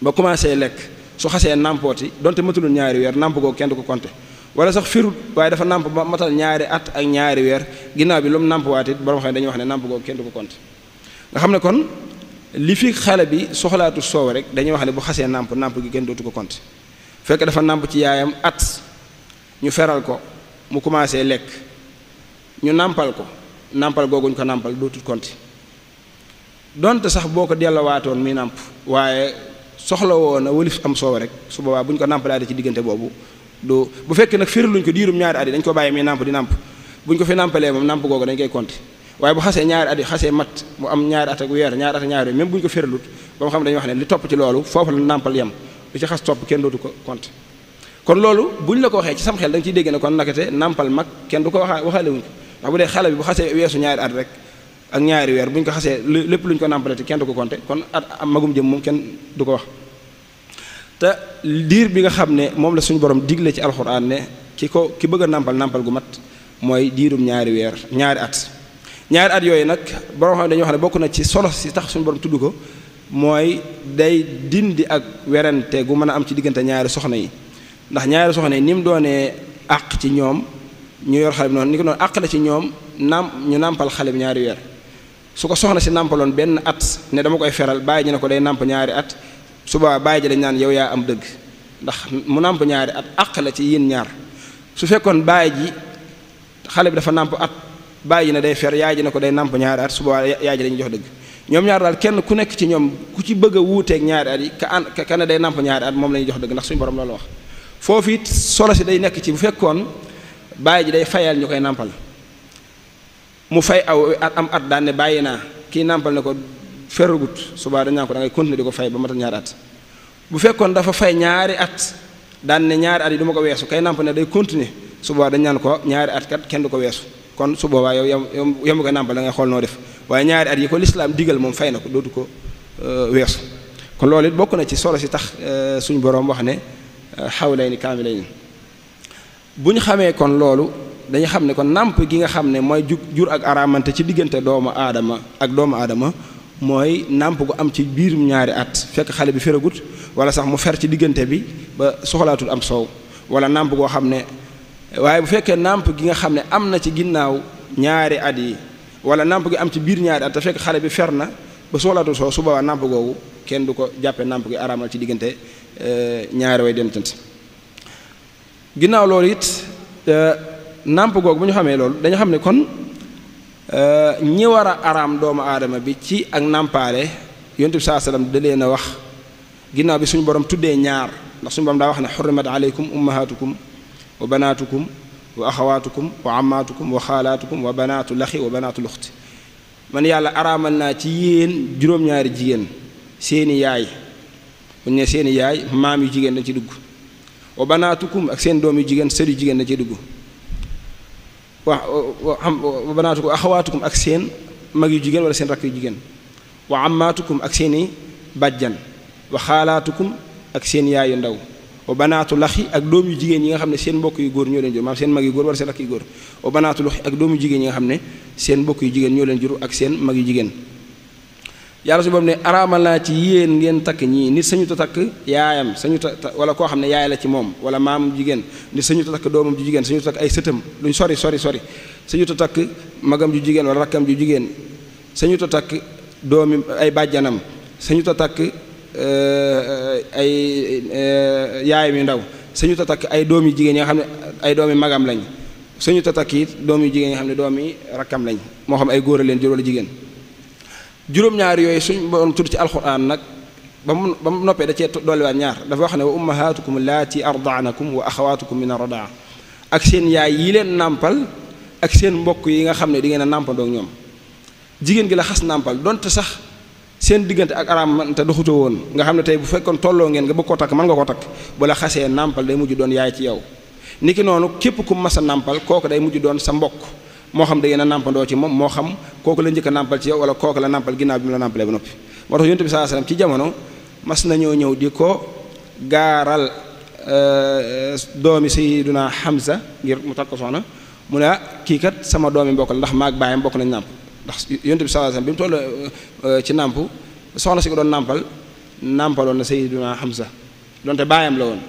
ba commencé lekk su xasee nàmpooti donte matalul ñaari weer nàmp googu kenn du ko compter wala sax firut waaye dafa nàmp ba matal ñaari at ak ñaari weer ginnaaw bi lu mu nàmpwaat it borom xam ne dañuy wax ne nàmp googu kenn du ko compter nga xam ne kon li fi xale bi soxlaatu soow rek dañuy wax ne bu xasee nàmp gi kenn dootu ko compter fekk dafa nàmp ci yaayam at ñu feral ko mu commencé lekk ñu nàmpal ko nàmpal googu ñu ko nàmpal dootul compter donte sax boo ko dellowaatoon muy nàmp waaye soxla woon na wëlif am soow rek su boobaa bu ñu ko nàmpalaatee ci diggante boobu du bu fekkee nag firaluñ ko diirum ñaari at yi dañ ko bàyyi muy nàmp di nàmp bu ñu ko fi nàmpalee moom nàmp googu dañ koy compter waaye bu xasee ñaari at yi xasee mat mu am ñaari at ak weer ñaari at ak ñaari weer même bu ñu ko firalut ba nga xam dañuy wax ne li topp ci loolu foofu la nàmpal yem lu ci xas topp kenn dootu ko compter kon loolu bu ñu la ko waxee ci sam xel da nga ciy dégg ne kon nakate nàmpal mag kenn du ko waxaale wuñ ko ndax bu dee xale bi bu xasee weesu ñaari at rek ak ñaari weer bu ñu ko xasee lépp lu ñu ko nàmpale te kenn du ko compter kon at am magum jëm moom kenn du ko wax te diir bi nga xam ne moom la suñu borom digle ci alxuraan ne ki bëgg a nàmpal gu mat mooy diirum ñaari at yooyu nag borom xam ne dañuy wax ne bokk na ci solo si tax suñu borom tudd ko mooy day dindi ak werante gu mën a am ci diggante ñaari soxna yi ndax ñaari soxna yi ni mu doonee àq ci ñoom ñu yor xale bi noonu ni ko noonu àq la ci ñoom ñu nàmpal xale bi ñaari weer su ko soxna si nàmpaloon benn at ne dama koy feral bàyyi ji ne ko day nàmp ñaari at suba bàyyi ji dañ naan yow yaa am dëgg ndax mu nàmp ñaari at àq la ci yéen ñaar su fekkoon bàyyi ji xale bi dafa nàmp at bàyyi ji ne day fer yaay ji ne ko day nàmp ñaari at suba yaay ji dañuy jox dëgg ñoom ñaar daal kenn ku nekk ci ñoom ku ci bëgg a wuuteeg ñaari at yi ka ne day nàmp ñaari at moom la ñuy jox dëgg ndax suñu borom loolu wax foofu it solo si day nekk ci bu fekkoon bàyyi ji day fayal ñu koy nàmpal mu fay am at daan ne bàyyi naa kii nàmpal ne ko feragut subaa dañ naan ko da ngay continuer di ko fay ba matal ñaari at bu fekkoon dafa fay ñaari at daan ne ñaari at yi du ma ko weesu kay nàmp ne day continuer subaa dañ naan ko ñaari at kat kenn du ko weesu kon su boobaa yow mu koy nàmpal da ngay xool noo def waaye ñaari at yi ko lislaam digal moom fay na ko weesu kon loolu it bokk na ci solo si tax suñu boroom wax ne xawlayni kaamilayni bu ñu xamee kon loolu dañu xam ne kon nàmp gi nga xam ne mooy jur ak araamante ci diggante doomu aadama ak doomu aadama mooy nàmp gu am ci biirum ñaari at fekk xale bi feragut wala sax mu fer ci diggante bi ba soxlaatul am soow wala nàmp goo xam ne waaye bu fekkee nàmp gi nga xam ne am na ci ginnaaw ñaari at yi wala nàmp gi am ci biir ñaari at te fekk xale bi fer na ba soxlaatul soow su boobaa nàmp googu kenn du ko jàppee nàmp gi araamal ci diggante ñaari way dencante ginnaaw loolu it nàmp googu bu ñu xamee loolu dañu xam ne kon ñi war a araam doomu aadama bi ci ak nàmpaale yonent bi saa sallam da leen a wax ginnaaw bi suñu borom tuddee ñaar ndax suñu borom daa wax ne xurrimat aleykum ummahatukum wa banaatukum wa axawaatukum wa ammaatukum wa xaalaatukum wa banaatu laxi wa banaatu luxti man yàlla araamal naa ci yéen juróom-ñaari jigéen seeni yaay bu ñu ne seeni yaay maam yu jigéen dañ ci dugg wa banaatukum ak seen doom yu jigéen sët yu jigéen dañ ciy dugg wa banaatukum axawaatukum ak seen mag yu jigéen wala seen rakk yu jigéen wa ammaatukum ak seeni bàjjan wa xaalaatukum ak seen yaay yu ndaw wa banaatu laxi ak doom yu jigéen yi nga xam ne seen mbokk yu góor ñoo leen jur maanaam seen mag yu góor wala seen rakk yu góor wa banaatu laxi ak doom yu jigéen yi nga xam ne seen mbokk yu jigéen ñoo leen jur ak seen mag yu jigéen yàlla su boobu ne araamal naa ci yéen ngeen takk ñii nit sañu ta takk yaayam sañu ta wala koo xam ne yaay la ci moom wala maam jigéen nit sañu ta takk doomam ju jigéen sañu ta takk ay sëtam luñ sori sañu ta takk magam ju jigéen wala rakkam ju jigéen sañu ta takk doomi ay bàjjanam sañu ta takk ay yaayam yu ndaw sañu ta takk ay doom yu jigéen yi nga xam ne ay doomi magam lañ sañu ta takk it doom yu jigéen yi nga xam ne doomi rakkam lañ moo xam ay góor a leen jur wala jigéen juróom-ñaar yooyu suñ borom tudd ci alxuraan nag ba mu noppee da cee dolliwaat ñaar dafa wax ne wa ummahatukum laati ardaanakum wa axawaatukum min ardaa ak seen yaay yi leen nàmpal ak seen mbokk yi nga xam ne di ngeen a nàmpandoo ak ñoom jigéen gi la xas nàmpal donte sax seen diggante ak araam te doxutoo woon nga xam ne tey bu fekkoon tolloo ngeen nga bëgg koo takk mën nga koo takk bu la xasee nàmpal day mujj doon yaay ci yow niki noonu képp ku mas a nàmpal kooku day mujj doon sa mbokk moo xam da ngeen a nàmpandoo ci moom moo xam kooku la njëkk a nàmpal ci yow wala kooku la nàmpal ginnaaw bi mu la nàmpalee ba noppi moo tax yonent bi sallallahu alayhi wasallam ci jamono mas nañoo ñëw di ko gaaral doomi Sayyiduna Hamza ngir mu takk ko soxna mu ne kii kat sama doomi mbokk la ndax maag baayam bokk nañ nàmp ndax yonent bi sallallahu alayhi wasallam bi mu toll ci nàmp soxna si ko doon nàmpaloon na Sayyiduna Hamza donte baayam la woon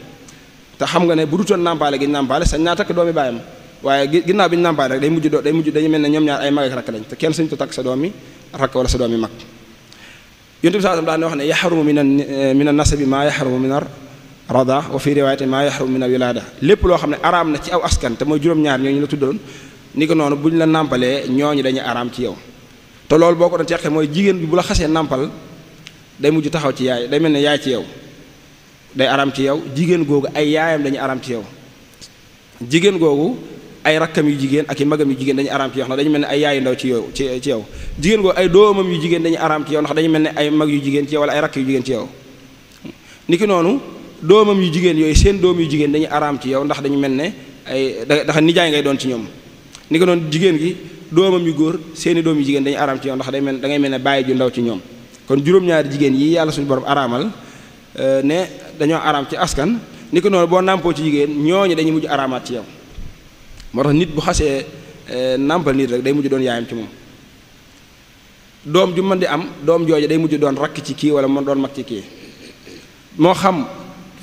te xam nga ne bu dutoon nàmpaale gi nàmpaale sañ naa takk doomi baayam waaye ginnaaw bi ñu nàmpaale rek day mujj dañu mel ne ñoom ñaar ay mag ak rakk lañ te kenn suñu ko takk sa doomi rakk wala sa doomi mag yonent bi sallallahu alayhi wasallam daan wax ne yaxrumu min an-nasabi maa yaxrumu min ar-radaa wa fi riwaayatin maa yaxrumu min al-wilaada lépp loo xam ne araam na ci aw askan te mooy juróom-ñaar ñooñu la tuddoon ni ko noonu bu ñu la nàmpalee ñooñu dañuy araam ci yow te loolu boo ko doon teqee mooy jigéen bi bu la xasee nàmpal day mujj taxaw ci yaay day mel ne yaay ci yow day araam ci yow jigéen googu ay yaayam dañuy araam ci yow jigéen googu ay rakkam yu jigéen ak i magam yu jigéen dañu araam ci yow ndax dañu mel ne ay yaayu ndaw ci yow ci yow jigéen googu ay doomam yu jigéen dañu araam ci yow ndax dañu mel ne ay mag yu jigéen ci yow wala ay rakk yu jigéen ci yow niki noonu doomam yu jigéen yooyu seen doom yu jigéen dañu araam ci yow ndax dañu mel ne ay dafa nijaay ngay doon ci ñoom niki noonu jigéen gi doomam yu góor seeni doom yu jigéen dañu araam ci yow ndax da ngay mel ne bàyyi ju ndaw ci ñoom kon juróom-ñaari jigéen yi yàlla suñu borom araamal ne dañoo araam ci askan niki noonu boo nàmpoo ci jigéen ñooñu dañuy mujj araamaat ci yow moo tax nit bu xasee nàmpal nit rek day mujj doon yaayam ci moom doom ju mën di am doom jooju day mujj doon rakk ci kii wala mu doon mag ci kii moo xam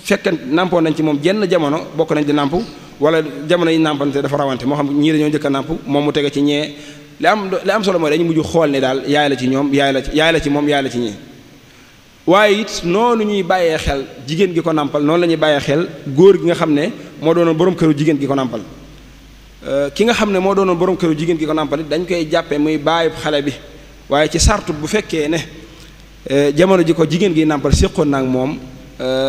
fekkan nàmpoon nañ ci moom jenn jamono bokk nañ di nàmp wala jamono yi nàmpante dafa rawante moo xam ñii dañoo njëkk a nàmp moom mu tege ci ñee li am solo mooy dañu mujj xool ne daal yaay la ci ñoom yaay la ci moom yaay la ci ñee waaye it noonu ñuy bàyyee xel jigéen gi ko nàmpal noonu la ñuy bàyyee xel góor gi nga xam ne moo doonoon borom këru jigéen gi ko nàmpal ki nga xam ne moo doonoon borom këru jigéen gi ko nàmpal dañ koy jàppe muy bàyyib xale bi waaye ci sartu bu fekkee ne jamono ji ko jigéen gi nàmpal séqoon na ak moom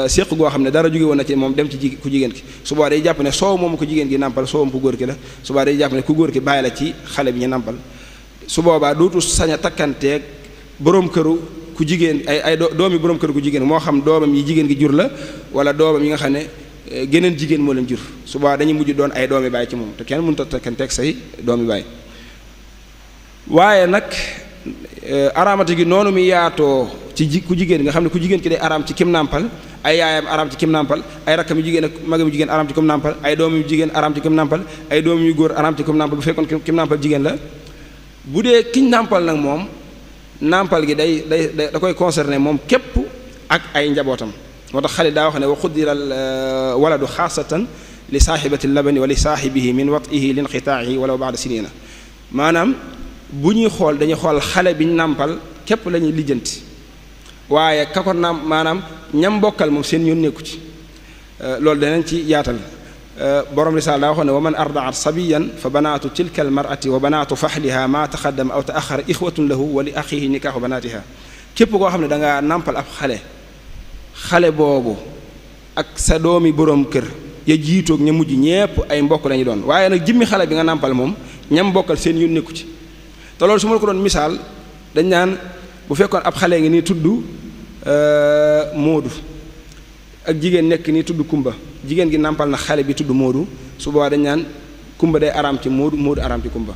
séq goo xam ne dara jóge woon na ci moom dem ci ku jigéen ki su boobaa day jàpp ne soow moomu ko jigéen gi nàmpal soowam ku góor ki la su boobaa day jàpp ne ku góor ki bàyyi la ci xale bi ñu nàmpal su boobaa dootu sañ a takkanteeg borom këru ku jigéen ay doomi borom këru ku jigéen moo xam doomam yi jigéen gi jur la wala doomam yi nga xam ne geneen jigéen moo leen jur su boobaa dañuy mujj doon ay doomi baay ci moom te kenn mënut a takkanteeg say doomi baay waaye nag araamati gi noonu mi yaatoo ci ku jigéen nga xam ne ku jigéen ki day araam ci kim nàmpal ay yaayam araam ci kim nàmpal ay rakkam yu jigéen ak magam yu jigéen araam ci kim nàmpal ay doom yu jigéen araam ci kim nàmpal ay doom yu góor araam ci kim nàmpal bu fekkoon kim nàmpal jigéen la bu dee kiñ nàmpal nag moom nàmpal gi da koy concerné moom képp ak ay njabootam moo tax xale daa wax ne wa xuddiral waladu xaasatan li saaxibati labani wa li saaxibihi min watihi linqitaahi walaw baada sinina maanaam bu ñuy xool dañuy xool xale biñ nàmpal képp la ñuy lijjanti waaye ka ko nàmp maanaam ñam bokkal moom seen yoon nekku ci loolu danañ ci yaatal borom risaal daa waxoon ne wa man ardaat sabiyan fa banaatu tilka almarati wa banaatu faxliha ma taqaddama aw taaxara ixwatun lahu wa li axihi nikaaxu banaatiha képp koo xam ne dangaa nàmpal ab xale boobu ak sa doomi borom kër ya jiitoog ña mujj ñépp ay mbokk lañu doon waaye nag jëmmi xale bi nga nàmpal moom ñam bokkal seen yoon nekku ci te loolu su ma la ko doon misaal dañ naan bu fekkoon ab xale ngi nii tudd Moodu ak jigéen nekk nii tudd Kumba jigéen gi nàmpal na xale bi tudd Moodu su boobaa dañ naan Kumba day araam ci Moodu Moodu araam ci Kumba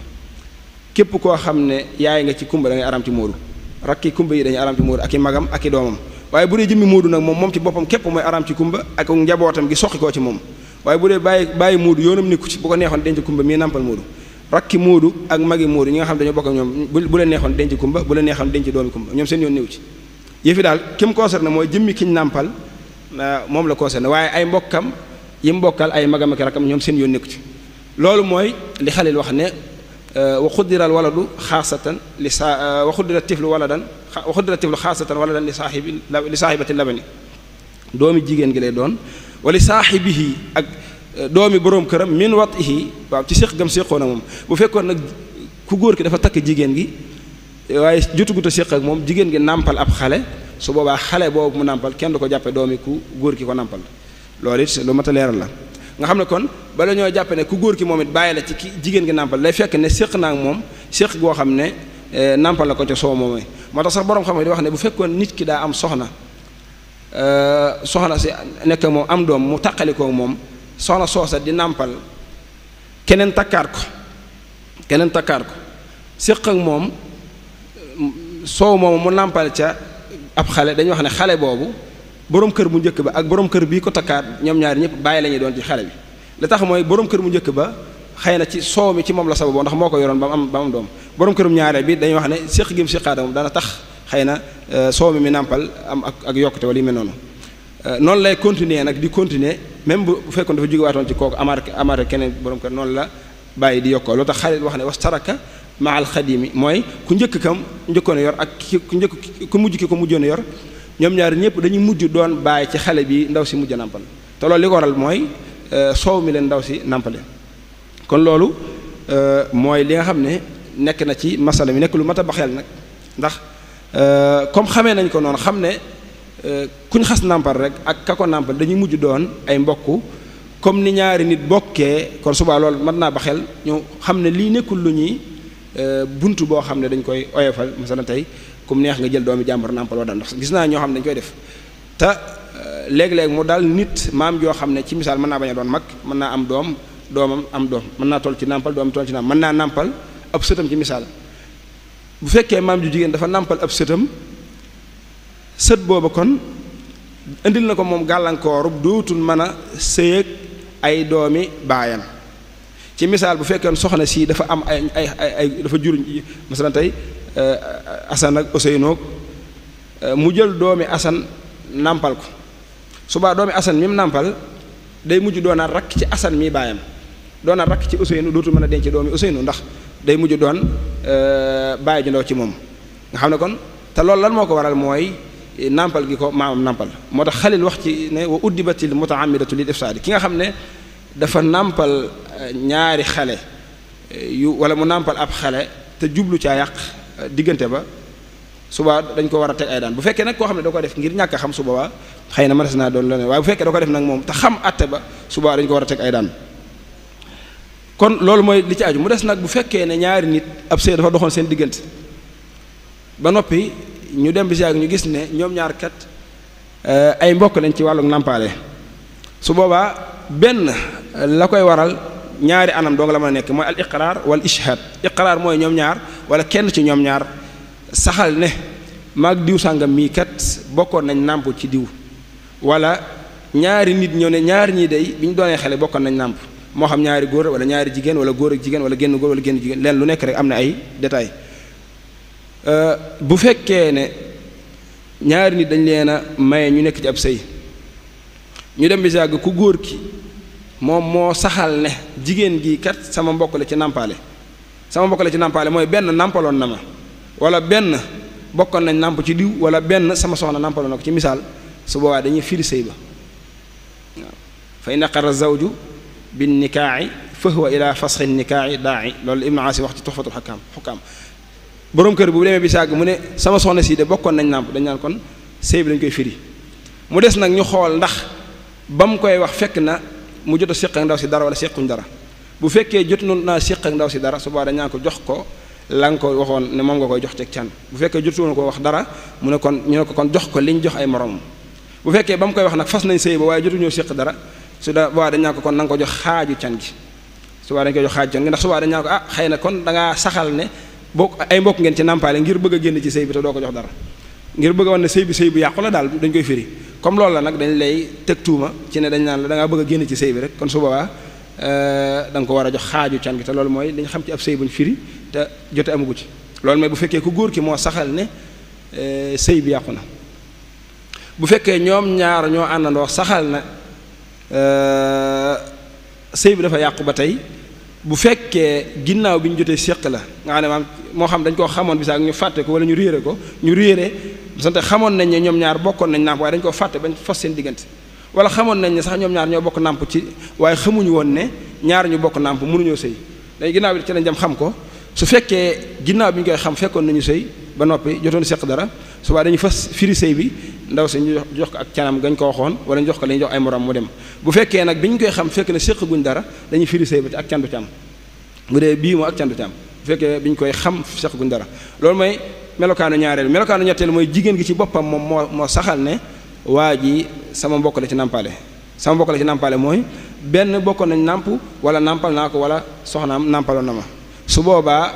képp koo xam ne yaay nga ci Kumba da ngay araam ci Moodu rakki Kumba yi dañuy araam ci Moodu ak i magam ak i doomam waaye bu dee jëmmi Moodu nag moom ci boppam képp mooy araam ci Kumba ak njabootam gi soqi koo ci moom waaye bu dee bàyyi Moodu yoonam nekku ci bu ko neexoon denc Kumba mii nàmpal Moodu rakki Moodu ak magi Moodu ñi nga xam dañoo bokk ak ñoom bu leen neexoon denc Kumba bu leen neexoon denc doomi Kumba ñoom seen yoon néew ci yëfi daal kim concerné mooy jëmmi kiñ nàmpal moom la concerné waaye ay mbokkam yi mbokkal ay magam ak rakkam ñoom seen yoon nekku ci loolu mooy li Xalil wax ne wa xuddiral waladu xaasatan li saa wa xuddira tiflu waladan wa xuddira tiflu xaasatan waladan li saaxibati labani doomi jigéen gi lay doon wala saaxibihi ak doomi boroom këram min watihi waaw ci séq gam séqoon ak moom bu fekkoon nag ku góor ki dafa takk jigéen gi waaye jotugut a séq ak moom jigéen gi nàmpal ab xale su boobaa xale boobu mu nàmpal kenn du ko jàppe doomi ku góor ki ko nàmpal loolu it lu mat a leeral la nga xam ne kon bala ñoo jàppe ne ku góor ki moom it bàyyi la ci ki jigéen gi nàmpal lay fekk ne séq naa ak moom séq goo xam ne nàmpal la ko ca soo moomee moo tax sax borom xam di wax ne bu fekkoon nit ki daa am soxna si nekk moom am doom mu taqalikoo moom soxna soosa di nàmpal keneen takkaat ko séq ak moom soow moomu mu nàmpal ca ab xale dañuy wax ne xale boobu borom kër bu njëkk ba ak borom kër bii ko takkaat ñoom ñaari ñëpp bàyyi la ñuy doon ci xale bi li tax mooy borom kër bu njëkk ba xëy na ci soow mi ci moom la sababoo ndax moo ko yoroon ba mu am doom borom kërum ñaareel bi dañuy wax ne séq gi mu séqaat moom dana tax xëy na soow mi nàmpal am ak yokkute wala yu mel noonu noonu lay continuer nag di continuer même bu fekkoon dafa jóge waatoon ci kooku amaat keneen borom kër noonu la bàyyi di yokkoo loo tax Xalil wax ne wastaraka maal xadimi mooy ku njëkk kam njëkkoon a yor ak ku mujj ki ko mujjoon a yor ñoom ñaar ñëpp dañuy mujj doon bàyyi ci xale bi ndaw si mujj a nàmpal te loolu li ko waral mooy soow mi leen ndaw si nàmpale kon loolu mooy li nga xam ne nekk na ci masala mi nekk lu mat a baxeel nag ndax comme xamee nañ ko noonu xam ne kuñ xas nàmpal rek ak ka ko nàmpal dañuy mujj doon ay mbokk comme ni ñaari nit bokkee kon subaa loolu mën naa baxeel ñu xam ne lii nekkul lu ñuy bunt boo xam ne dañ koy oyofal masalan tey comme neex nga jël doomi jàmbur nàmpal wala ndax gis naa ñoo xam ne dañ koy def te léeg-léeg mu daal nit maam joo xam ne ci misaal mën naa bañ a doon mag mën naa am doomam am doom mën naa toll ci nàmpal doomam toll ci nàmpal mën naa nàmpal ab sëtam ci misaal bu fekkee maam ju jigéen dafa nàmpal ab sëtam sët booba kon indil na ko moom gàllankooru dootul mën a sëyëg ay doomi baayam ci misaal bu fekkee soxna si dafa am ay dafa jur masalan tey Asan ak Useynoog mu jël doomi Asan nàmpal ko subaa doomi Asan mi mu nàmpal day mujj doonaat rakk ci Asan mi baayam doonaat rakk ci Useynu dootul mën a denc doomi Useynu ndax day mujj doon bàyyi ju ndaw ci moom nga xam ne kon te loolu lan moo ko waral mooy nàmpal gi ko maamam nàmpal moo tax Xalil wax ci ne wa uddibatil mutaamidatu lil ifsaadi ki nga xam ne dafa nàmpal ñaari xale wala mu nàmpal ab xale te jublu caa yàq diggante ba suba dañ ko war a teg ay daan bu fekkee nag koo xam ne da ko def ngir ñàkk a xam suba waa xëy na mënees naa doon leneen waaye bu fekkee da ko def nag moom te xam atte ba suba dañ ko war a teg ay daan kon loolu mooy li ci aju mu des nag bu fekkee ne ñaari nit ab sëy dafa doxoon seen diggante ba noppi ñu dem bi si ak ñu gis ne ñoom ñaar kat ay mbokk lañ ci wàllu nàmpaale su boobaa benn la koy waral ñaari anam doo nga la mën a nekk mooy al iqraar wal ishhaad iqraar mooy ñoom ñaar wala kenn ci ñoom ñaar saxal ne maag diw sàngam mii kat bokkoon nañ nàmp ci diw wala ñaari nit ñoo ne ñaari ñii day bi ñu doonee xale bokkoon nañ nàmp moo xam ñaari góor wala ñaari jigéen wala góor ak jigéen wala génn góor wala génn jigéen leen lu nekk rek am na ay détails bu fekkee ne ñaari nit dañ leen a maye ñu nekk ci ab sëy ñu dem bi yàgg ku góor ki moom moo saxal ne jigéen gi kat sama mbokk la ci nàmpaale sama mbokk la ci nàmpaale mooy benn nàmpaloon na ma wala benn bokkoon nañ nàmp ci diw wala benn sama soxna nàmpaloon na ko ci misaal su boobaa dañuy firi sëy ba waaw fa in aqarra zawju bin nikaa'i fa huwa ila fasxi nikaa'i daa'i loolu Ibnu Aasi wax ci Tuhfatul Hukkaam boroom kër bu demee bi sàgg mu ne sama soxna si de bokkoon nañ nàmp dañ naan kon sëy bi dañ koy firi mu des nag ñu xool ndax ba mu koy wax fekk na mu jot a séq ak ndaw si dara wala séquñ dara bu fekkee jot naa séq ak ndaw si dara su boobaa dañ naan ko jox ko la nga ko waxoon ne moom nga koy jox teg can bu fekkee jotoon ko wax dara mu ne kon ñu ne ko kon jox ko liñ jox ay moromam bu fekkee ba mu koy wax nag fas nañ sëy ba waaye jotuñoo séq dara su da boobaa dañ naan ko kon na nga ko jox xaaju can gi su boobaa dañ koy jox xaaju can gi ndax su boobaa dañ naan ko ah xëy na kon da ngaa saxal ne bokk ay mbokk ngeen ci nàmpaale ngir bëgg a génn ci sëy bi te doo ko jox dara ngir bëgg a wan ne sëy bu yàqu la daal dañ koy firi comme loolu la nag dañ lay teg tuuma ci ne dañ naan la da ngaa bëgg a génn ci sëy bi rek kon su boobaa da nga ko war a jox xaaju can gi te loolu mooy li ñu xam ci ab sëy buñ firi te jote amugu ci loolu mooy bu fekkee ku góor ki moo saxal ne sëy bi yàqu na bu fekkee ñoom ñaar ñoo àndandoo saxal na sëy bi dafa yàqu ba tey bu fekkee ginnaaw bi ñu jotee séq la nga xam ne maam moo xam dañ koo xamoon bisaak ñu fàtte ko wala ñu réere sante xamoon nañ ne ñoom ñaar bokkoon nañ nàmp waaye dañ koo fàtte bañ fas seen diggante wala xamoon nañ ne sax ñoom ñaar ñoo bokk nàmp ci waaye xamuñu woon ne ñaar ñu bokk nàmp mënuñoo sëy léegi ginnaaw bi ci lañ dem xam ko su fekkee ginnaaw bi ñu koy xam fekkoon nañu sëy ba noppi jotoon séq dara subaa dañuy fas firi sëy bi ndaw si ñu jox ko ak canam gañ ko waxoon wala ñu jox ko la ñu jox ay morom mu dem bu fekkee nag bi ñu koy xam fekk ne séq guñ dara dañuy firi sëy ba te ak candu ci am bu dee bii moo ak candu ci am bu fekkee bi ñu koy xam séq guñ dara loolu mooy melokaanu ñaareel melokaanu ñetteel mooy jigéen gi ci boppam moom moo saxal ne waa ji sama mbokk la ci nàmpaale sama mbokk la ci nàmpaale mooy benn bokkoon nañ nàmp wala nàmpal naa ko wala soxnaam nàmpaloon na ma su boobaa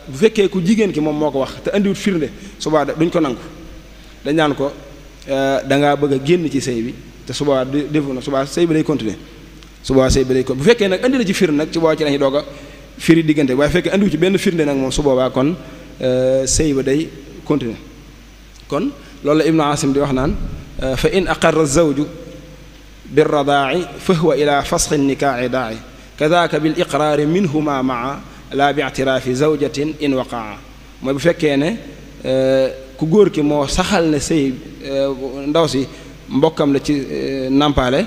bu fekkee ku jigéen ki moom moo ko wax te andiwut firnde su boobaa duñ ko nangu dañ naan ko da ngaa bëgg a génn ci sëy bi te su boobaa defu na su boobaa sëy bi day continuer su boobaa sëy bi day continuer bu fekkee nag andi na ci firnde nag ci boobaa ci lañuy doog a firi diggante waaye fekkee andiwut ci benn firnde nag moom su boobaa kon sëy ba day continuer kon loolu la Ibnu Asim di wax naan fa in aqarra zawju birradaa'i fa huwa ila fasxi nikaa'i daa'i kadaka bil iqraari minhuma maa la bi i'tiraafi zawjatin in waqaa mooy bu fekkee ne ku góor ki moo saxal ne sëy ndaw si mbokkam la ci nàmpaale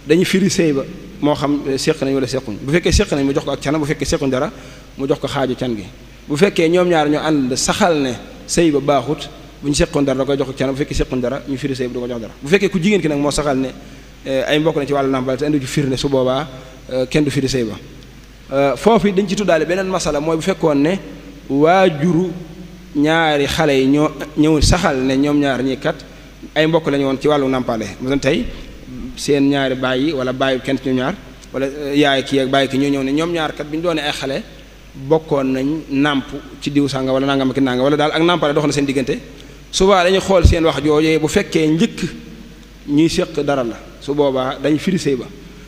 dañu firi sëy ba moo xam séq nañ wala séquñ bu fekkee séq nañ mu jox ko ak canam bu fekkee séquñ dara mu jox ko xaaju can gi bu fekkee ñoom ñaar ñoo ànd saxal ne sëy ba baaxut bu ñu séqoon dara da koy jox ak canam bu fekkee séquñ dara ñu firi sëy ba du ko jox dara bu fekkee ku jigéen ki nag moo saxal ne ay mbokk na ci wàllu nàmpaale te indi ci firnde su boobaa kenn du firi sëy ba foofu dañ ci tuddaale beneen masala mooy bu fekkoon ne waajuru ñaari xale yi ñoo ñëw saxal ne ñoom ñaar ñii kat ay mbokk lañu woon ci wàllu nàmpaale mu tey seen ñaari baay yi wala baayu kenn ci ñoom ñaar wala yaay kii ak baay ki ñoo ñëw ne ñoom ñaar kat bi ñu doonee ay xale bokkoon nañ nàmp ci diw sànga wala nangam ak nangam wala daal ak nàmpaale dox na seen diggante souvent dañuy xool seen wax joojee bu fekkee njëkk ñuy séq dara la su boobaa dañuy firi sëy ba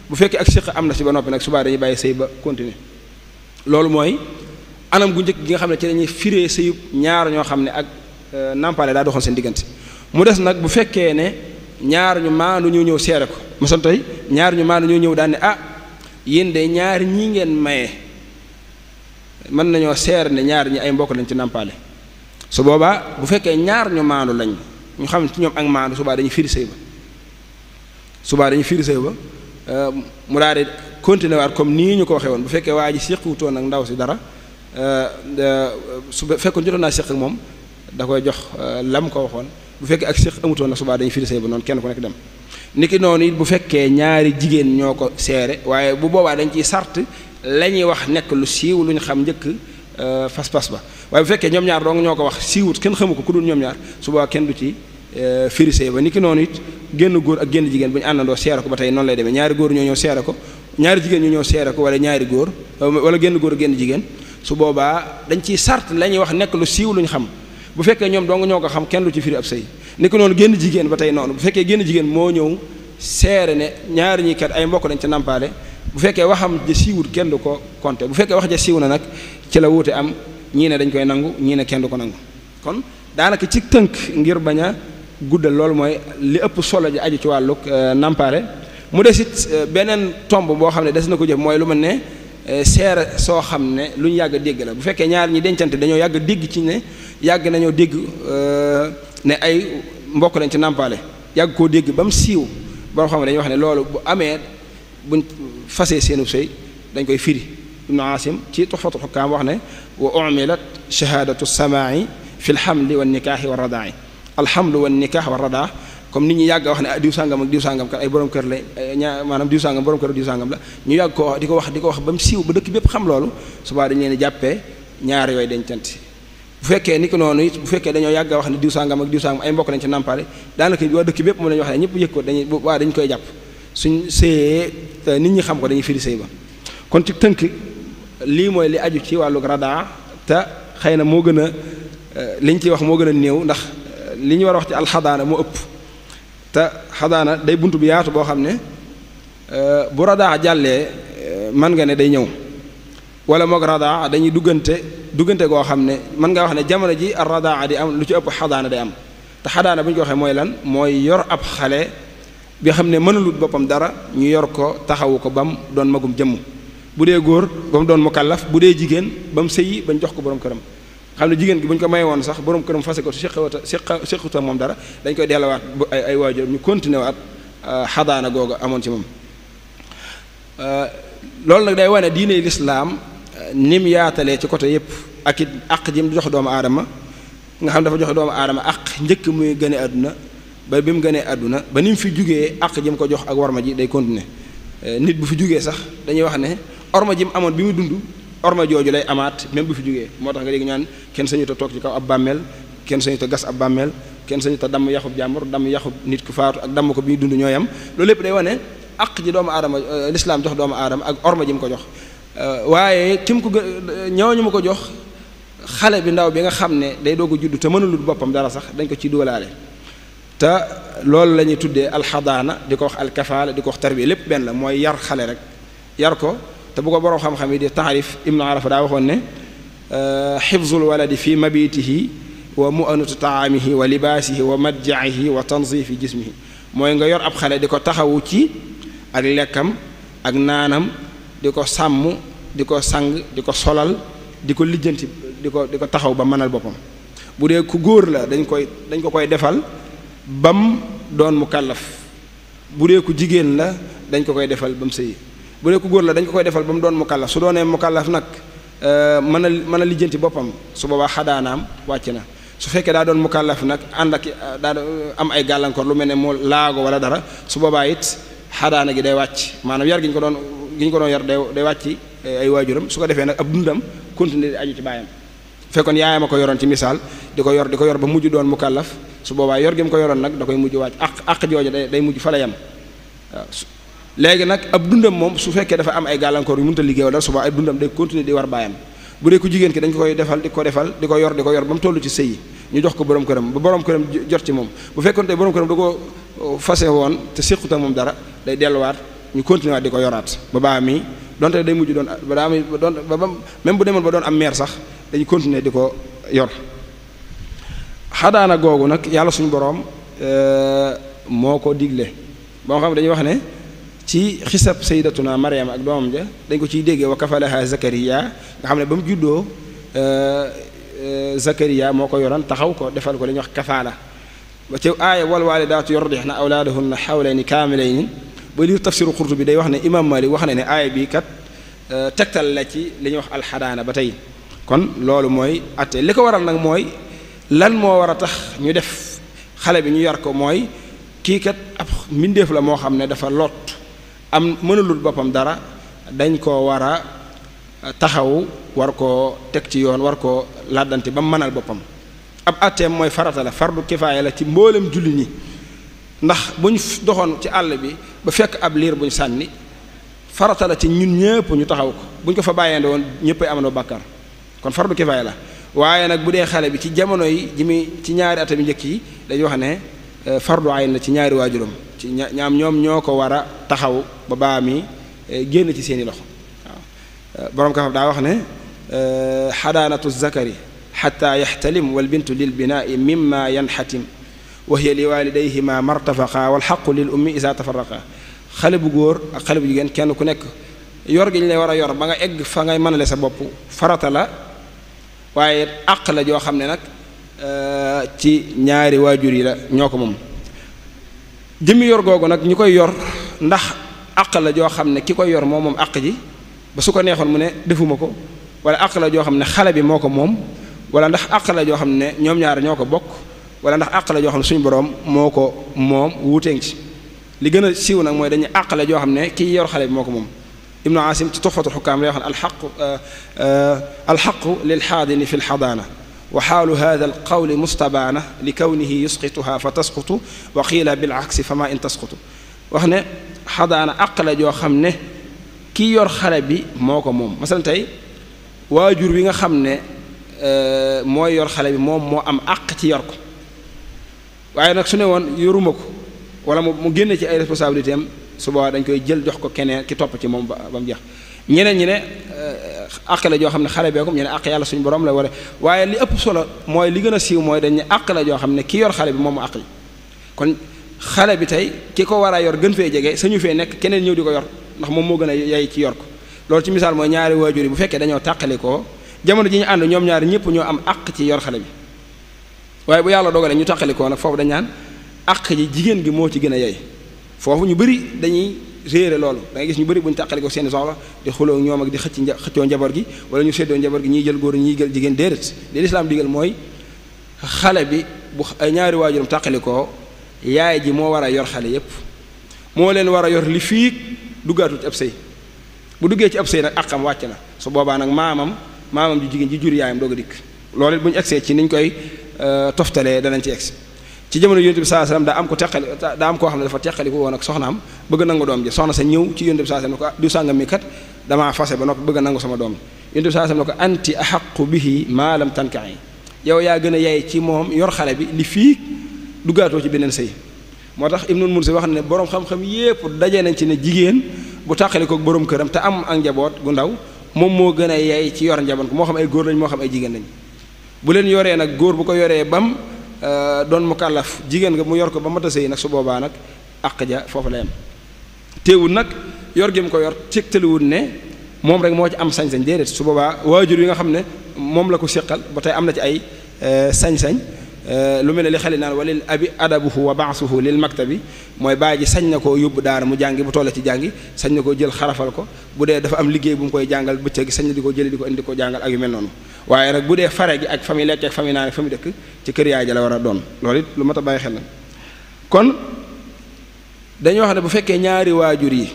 bu fekkee ak séq am na si ba noppi nag subaa dañuy bàyyi sëy ba continuer loolu mooy anam gu njëkk gi nga xam ne ci dañuy firee sëyub ñaar ñoo xam ne ak nàmpaale daa doxoon seen diggante mu des nag bu fekkee ne ñaar ñu maandu ñoo ñëw seere ko mosoon tey ñaar ñu maandu ñoo ñëw daal ne ah yéen de ñaar ñi ngeen maye mën nañoo seere ne ñaar ñi ay mbokk lañ ci nàmpaale su boobaa bu fekkee ñaar ñu maandu lañ ñu xam ne ci ñoom ak maandu subaa dañuy firi sëy ba subaa dañuy firi sëy ba mu daal di continuer waat comme nii ñu ko waxee woon bu fekkee waa ji séquwutoon ak ndaw si dara su fekkoon jotoon naa séq ak moom da koy jox lam ko waxoon bu fekkee ak séq amutoon nag subaa dañuy firi sëy ba noonu kenn ku nekk dem niki noonu it bu fekkee ñaari jigéen ñoo ko seere waaye bu boobaa dañ ciy sart la ñuy wax nekk lu siiw lu ñu xam njëkk fas-fas ba waaye bu fekkee ñoom ñaar dong ñoo ko wax siiwut kenn xamu ko ku dul ñoom ñaar subaa kenn du ci firi sëy ba niki noonu it génn góor ak génn jigéen bu ñu àndandoo seere ko ba tey noonu lay demee ñaari góor ñoo ñëw seere ko ñaari jigéen ñu ñëw seere ko wala ñaari góor wala génn góor ak génn jigéen su boobaa dañ ciy sart la ñuy wax nekk lu siiw lu ñu xam bu fekkee ñoom dong ñoo ko xam kenn du ci firi ab sëy ni ko noonu génn jigéen ba tey noonu bu fekkee génn jigéen moo ñëw seere ne ñaari ñi kat ay mbokk dañ ca nampaale bu fekkee waxam ja siiwut kenn du ko compter bu fekkee wax ja siiw na nag ci la wuute am ñii ne dañ koy nangu ñii ne kenn du ko nangu kon daanaka ci tënk ngir bañ a guddal loolu mooy li ëpp solo ji aju ci wàllug nampaale mu des it beneen tomb boo xam ne des na ko jëf mooy lu mel ne seere soo xam ne lu ñu yàgg a dégg la bu fekkee ñaar ñi dencante dañoo yàgg a dégg ci ne yàgg nañoo dégg ne ay mbokk lañ ci nampaale yàgg koo dégg ba mu siiw boo xam ne dañuy wax ne loolu bu amee buñ fasee seenu sëy dañ koy firi ibnu asim ci tuhfatul hukam wax ne wa umilat shahadatu samaa'i fi lhamli wa nikaahi wa radaa'i alhamlu wa nikaax wa radaa comme nit ñi yàgg wax ne diw sàngam ak diw sàngam kat ay borom kër la maanaam diw sàngam borom kër diw sàngam la ñu yàgg ko di ko wax ba mu siiw ba dëkk bépp xam loolu subaa dañu leen jàppee ñaar yooyu dencante bu fekkee ni ko noonu it bu fekkee dañoo yàgg wax ne diw sàngam ak diw sàngam ay mbokk lañ ci nampaale daanaka waa dëkk bépp mu lañu wax ne ñëpp yëg ko dañ koy jàpp suñ séyee nit ñi xam ko dañuy firi sëy ba kon ci tënk lii mooy li aju ci wàllu radaa te xëy na moo gën a liñ ciy wax moo gën a néew ndax li ñu war a wax ci alxadaana moo ëpp te xadaana day bunt bu yaatu boo xam ne bu radaa jàllee mën nga ne day ñëw wala moog radaa dañuy duggante goo xam ne mën nga wax ne jamono ji ar radaa di am lu ci ëpp xadaana day am te xadaana bu ñu ko waxee mooy lan mooy yor ab xale bi xam ne mënulut boppam dara ñu yor ko taxawu ko ba mu doon magum jëmm bu dee góor ba mu doon mukallaf bu dee jigéen ba mu sëyi bañ jox ko borom këram xam ne jigéen gi bu ñu ko may woon sax borom këram fase ko séquta moom dara dañ koy delluwaat ay waajuram ñu continuer waat xadaana googu amoon ci moom loolu nag day wane diine lislaam nim yaatalee ci côté yépp ak it àq ji mu jox doomu aadama nga xam dafa joxe doomu aadama àq njëkk muy gëne àdduna ba bi mu gënee àdduna ba ni mu fi jugee àq ji mu ko jox ak warma ji day continuer nit bu fi jugee sax dañuy wax ne orma ji mu amoon bi mu dund orma jooju lay amaat même bu fi jugee moo tax nga dégg ñaan kenn sañu ta toog ci kaw ab bàmmeel kenn sañu ta gas ab bàmmeel kenn sañu ta damm yaxub jàmbur damm yaxub nit ku faatu ak damm ko bi dund ñooy am loolu lépp day wane àq ji doomu aadama lislaam jox doomu aadama ak orma ji mu ko jox waaye kim ko ñooñu ma ko jox xale bi ndaw bi nga xam ne day doog a judd te mënulul boppam dara sax dañ ko ci dóolaale te loolu la ñuy tuddee alxadaana di ko wax alkafaala di ko wax tarbiya lépp benn la mooy yar xale rek yar ko te bu ko borom xam-xam yi di taarif ibnu arafa daa waxoon ne xifzul waladi fi mabitihi wa mu'anatu taamihi wa libaasihi wa madjaihi wa tanzifi jismihi mooy nga yor ab xale di ko taxawu ci ak lekkam ak naanam di ko sàmm di ko sang di ko solal di ko lijjanti di ko taxaw ba mënal boppam bu dee ku góor la dañ ko koy defal bam doon mukallaf bu dee ku jigéen la dañ ko koy defal ba mu sëyi bu dee ku góor la dañ ko koy defal ba mu doon mukallaf su doonee mukallaf nag mën a lijjanti boppam su boobaa xadaanaam wàcc na su fekkee daa doon mukallaf nag ànd ak daa am ay gàllankoor lu mel ne moo laago wala dara su boobaa it xadaana gi day wàcc maanaam yar gi ñu ko doon yar day wàcc ay waajuram su ko defee nag ab dundam continuer di aju ci baayam fekkoon yaayam a ko yoroon ci misaal di ko yor ba mujj doon mukallaf su boobaa yor gi mu ko yoroon nag da koy mujj wàcc àq jooju day mujj fa la yem waaw léegi nag ab dundam moom su fekkee dafa am ay gàllankoor yu mënut a liggéey wala su boobaa ay dundam day continuer di war baayam bu dee ku jigéen ki dañ ko koy defal di ko yor ba mu toll ci sëy yi ñu jox ko borom këram ba borom këram jot ci moom bu fekkoon tey borom këram da ko fase woon te séqut ak moom dara day delluwaat ñu continuer waat di ko yoraat ba baa mi donte day mujj doon ba daa mi doon ba même bu demoon ba doon am meer sax dañuy continuer di ko yor xadaana googu nag yàlla suñu boroom moo ko digle boo xam ne dañuy wax ne ci xisab sayyidatuna Maryam ak doomam ja dañ ko ciy déggee wa kafalaha Zakariya nga xam ne ba mu juddoo Zakariya moo ko yoroon taxaw ko defal ko li ñuy wax kafaala ba ci aaya wal waalidaatu yurdixna awlaadahunna xawlayni kaamilayni ba liir tafsiru Qurtubi day wax ne imam Malik wax na ne aaya bii kat tegtal la ci li ñuy wax alxadaana ba tey kon loolu mooy atte li ko waral nag mooy lan moo war a tax ñu def xale bi ñu yar ko mooy kii kat ab mbindeef la moo xam ne dafa lot am mënulul boppam dara dañ koo war a taxaw war koo teg ci yoon war koo làddante ba mu mënal boppam ab atteem mooy farata la fardu kifaaya la ci mboolem julli ñi ndax bu ñu doxoon ci àll bi ba fekk ab liir bu ñu sànni farata la ci ñun ñëpp ñu taxaw ko bu ñu ko fa bàyyee woon ñëppay amandoo bàkkaar kon fardu kifaaya la waaye nag bu dee xale bi ci jamono yi ji muy ci ñaari atam njëkk yi dañuy wax ne fardu ayn la ci ñaari waajuram ci ñaam ñoom ñoo ko war a taxaw ba baa mi génn ci seeni loxo waaw borom ka faf daa wax ne xadaanatu zakari xata yaxtalim wal bintu lil binaai mimma yanxatim wa hiya li walidayhima martafaqa wal xaqu lil ummi isa tafaraqa xale bu góor ak xale bu jigéen kenn ku nekk yor gi ñu lay war a yor ba nga egg fa ngay mënale sa bopp farata la waaye àq la joo xam ne nag ci ñaari waajur yi la ñoo ko moom jëmmi yor googu nag ñu koy yor ndax àq la joo xam ne ki koy yor moom àq ji ba su ko neexoon mu ne defuma ko wala àq la joo xam ne xale bi moo ko moom wala ndax àq la joo xam ne ñoom ñaar ñoo ko bokk wala ndax àq la joo xam ne suñu boroom moo ko moom wuuteeng ci li gën a siiw nag mooy dañuy àq la joo xam ne kii yor xale bi moo ko moom ibnu asim ci tuxfatul xukaam lay wax ne alxaqu lil xaadini fi lxadaana wa xaalu hada alqawli mustabaana li kawnihi yusqituha fa tasqutu wa qiila bil aksi fa ma in tasqutu wax ne xadaana àq la joo xam ne kii yor xale bi moo ko moom masalan tey waajur wi nga xam ne mooy yor xale bi moom moo am àq ci yor ko waaye nag su ne woon yoruma ko wala mu génne ci ay responsabilité am su boobaa dañ koy jël jox ko keneen ki topp ci moom ba mu jeex ñeneen ñi ne àq la joo xam ne xale beekum ñeneen àq yàlla suñu borom la wara waaye li ëpp solo mooy li gën a siiw mooy dañ ne àq la joo xam ne ki yor xale bi moom mu àq yi kon xale bi tey ki ko war a yor gën fee jege sañu fee nekk keneen ñëw di ko yor ndax moom moo gën a yay ci yor ko loolu ci misaal mooy ñaari waajur yi bu fekkee dañoo tàqalikoo jamono ji ñu ànd ñoom ñaari ñëpp ñoo am àq ci yor xale bi waaye bu yàlla dogalee ñu tàqalikoo nag foofu dañ naan àq ji jigéen gi moo ci gën a yey foofu ñu bëri dañuy réere loolu da ngay gis ñu bëri bu ñu tàqalikoo seeni soxla di xuloo ñoom ak di xëccoo njaboot gi wala ñu séddoo njaboot gi ñiy jël góor ñiy jël jigéen déedéet li lislaam digal mooy xale bi bu ay ñaari waajuram tàqalikoo yaay ji moo war a yor xale yépp moo leen war a yor li fii duggaatu ci ab sëy bu duggee ci ab sëy nag àqam wàcc na su boobaa nag maamam ju jigéen ji jur yaayam doog a dikk loolu it bu ñu egsee ci niñ koy toftalee danañ ci egsi ci jamono yonent bi sallallahu alayhi wasallam daa am koo xam ne dafa teqali ko woon ak soxnaam bëgg nangu doom ji soxna sa ñëw ci yonent bi sallallahu alayhi wasallam ne ko diw sàngam mi kat damaa fase ba noppi bëgg nangu sama doom ji yonent bi sallallahu alayhi wasallam ne ko anti ahaqu bihi ma lam tankahi yow yaa gën a yey ci moom yor xale bi li fii duggaatoo ci beneen sëy moo tax Ibnul Munzir wax ne boroom xam-xam yépp daje nañ ci ne jigéen bu tàqali ko boroom këram te am ak njaboot gu ndaw moom moo gën a yey ci yor njaboot moo xam ay góor lañ moo xam ay jigéen lañ bu leen yoree nag góor bu ko yoree bam doon mu kàllaf jigéen nga mu yor ko ba mat a sëy nag su boobaa nag àq ja foofu la yam teewul nag yor gi mu ko yor tegtaliwul ne moom rek moo ci am sañ-sañ déedéet su boobaa waajur yi nga xam ne moom la ko séqal ba tey am na ci ay sañ-sañ lu mel ne li xale naan walil abi adabuhu wa baasuhu lil maktabi mooy bàyyi ji sañ na koo yóbbu daara mu jàngi bu toll ci jàngi sañ na koo jël xarafal ko bu dee dafa am liggéey bu mu koy jàngal bëccëg gi sañ na di ko jëli di ko indi ko jàngal ak yu mel noonu waaye nag bu dee fare gi ak fa muy lekk ak fa muy naan ak fa muy dëkk ci kër yaay ja la war a doon loolu it lu mat a bàyyi xel na kon dañuy wax ne bu fekkee ñaari waajur yi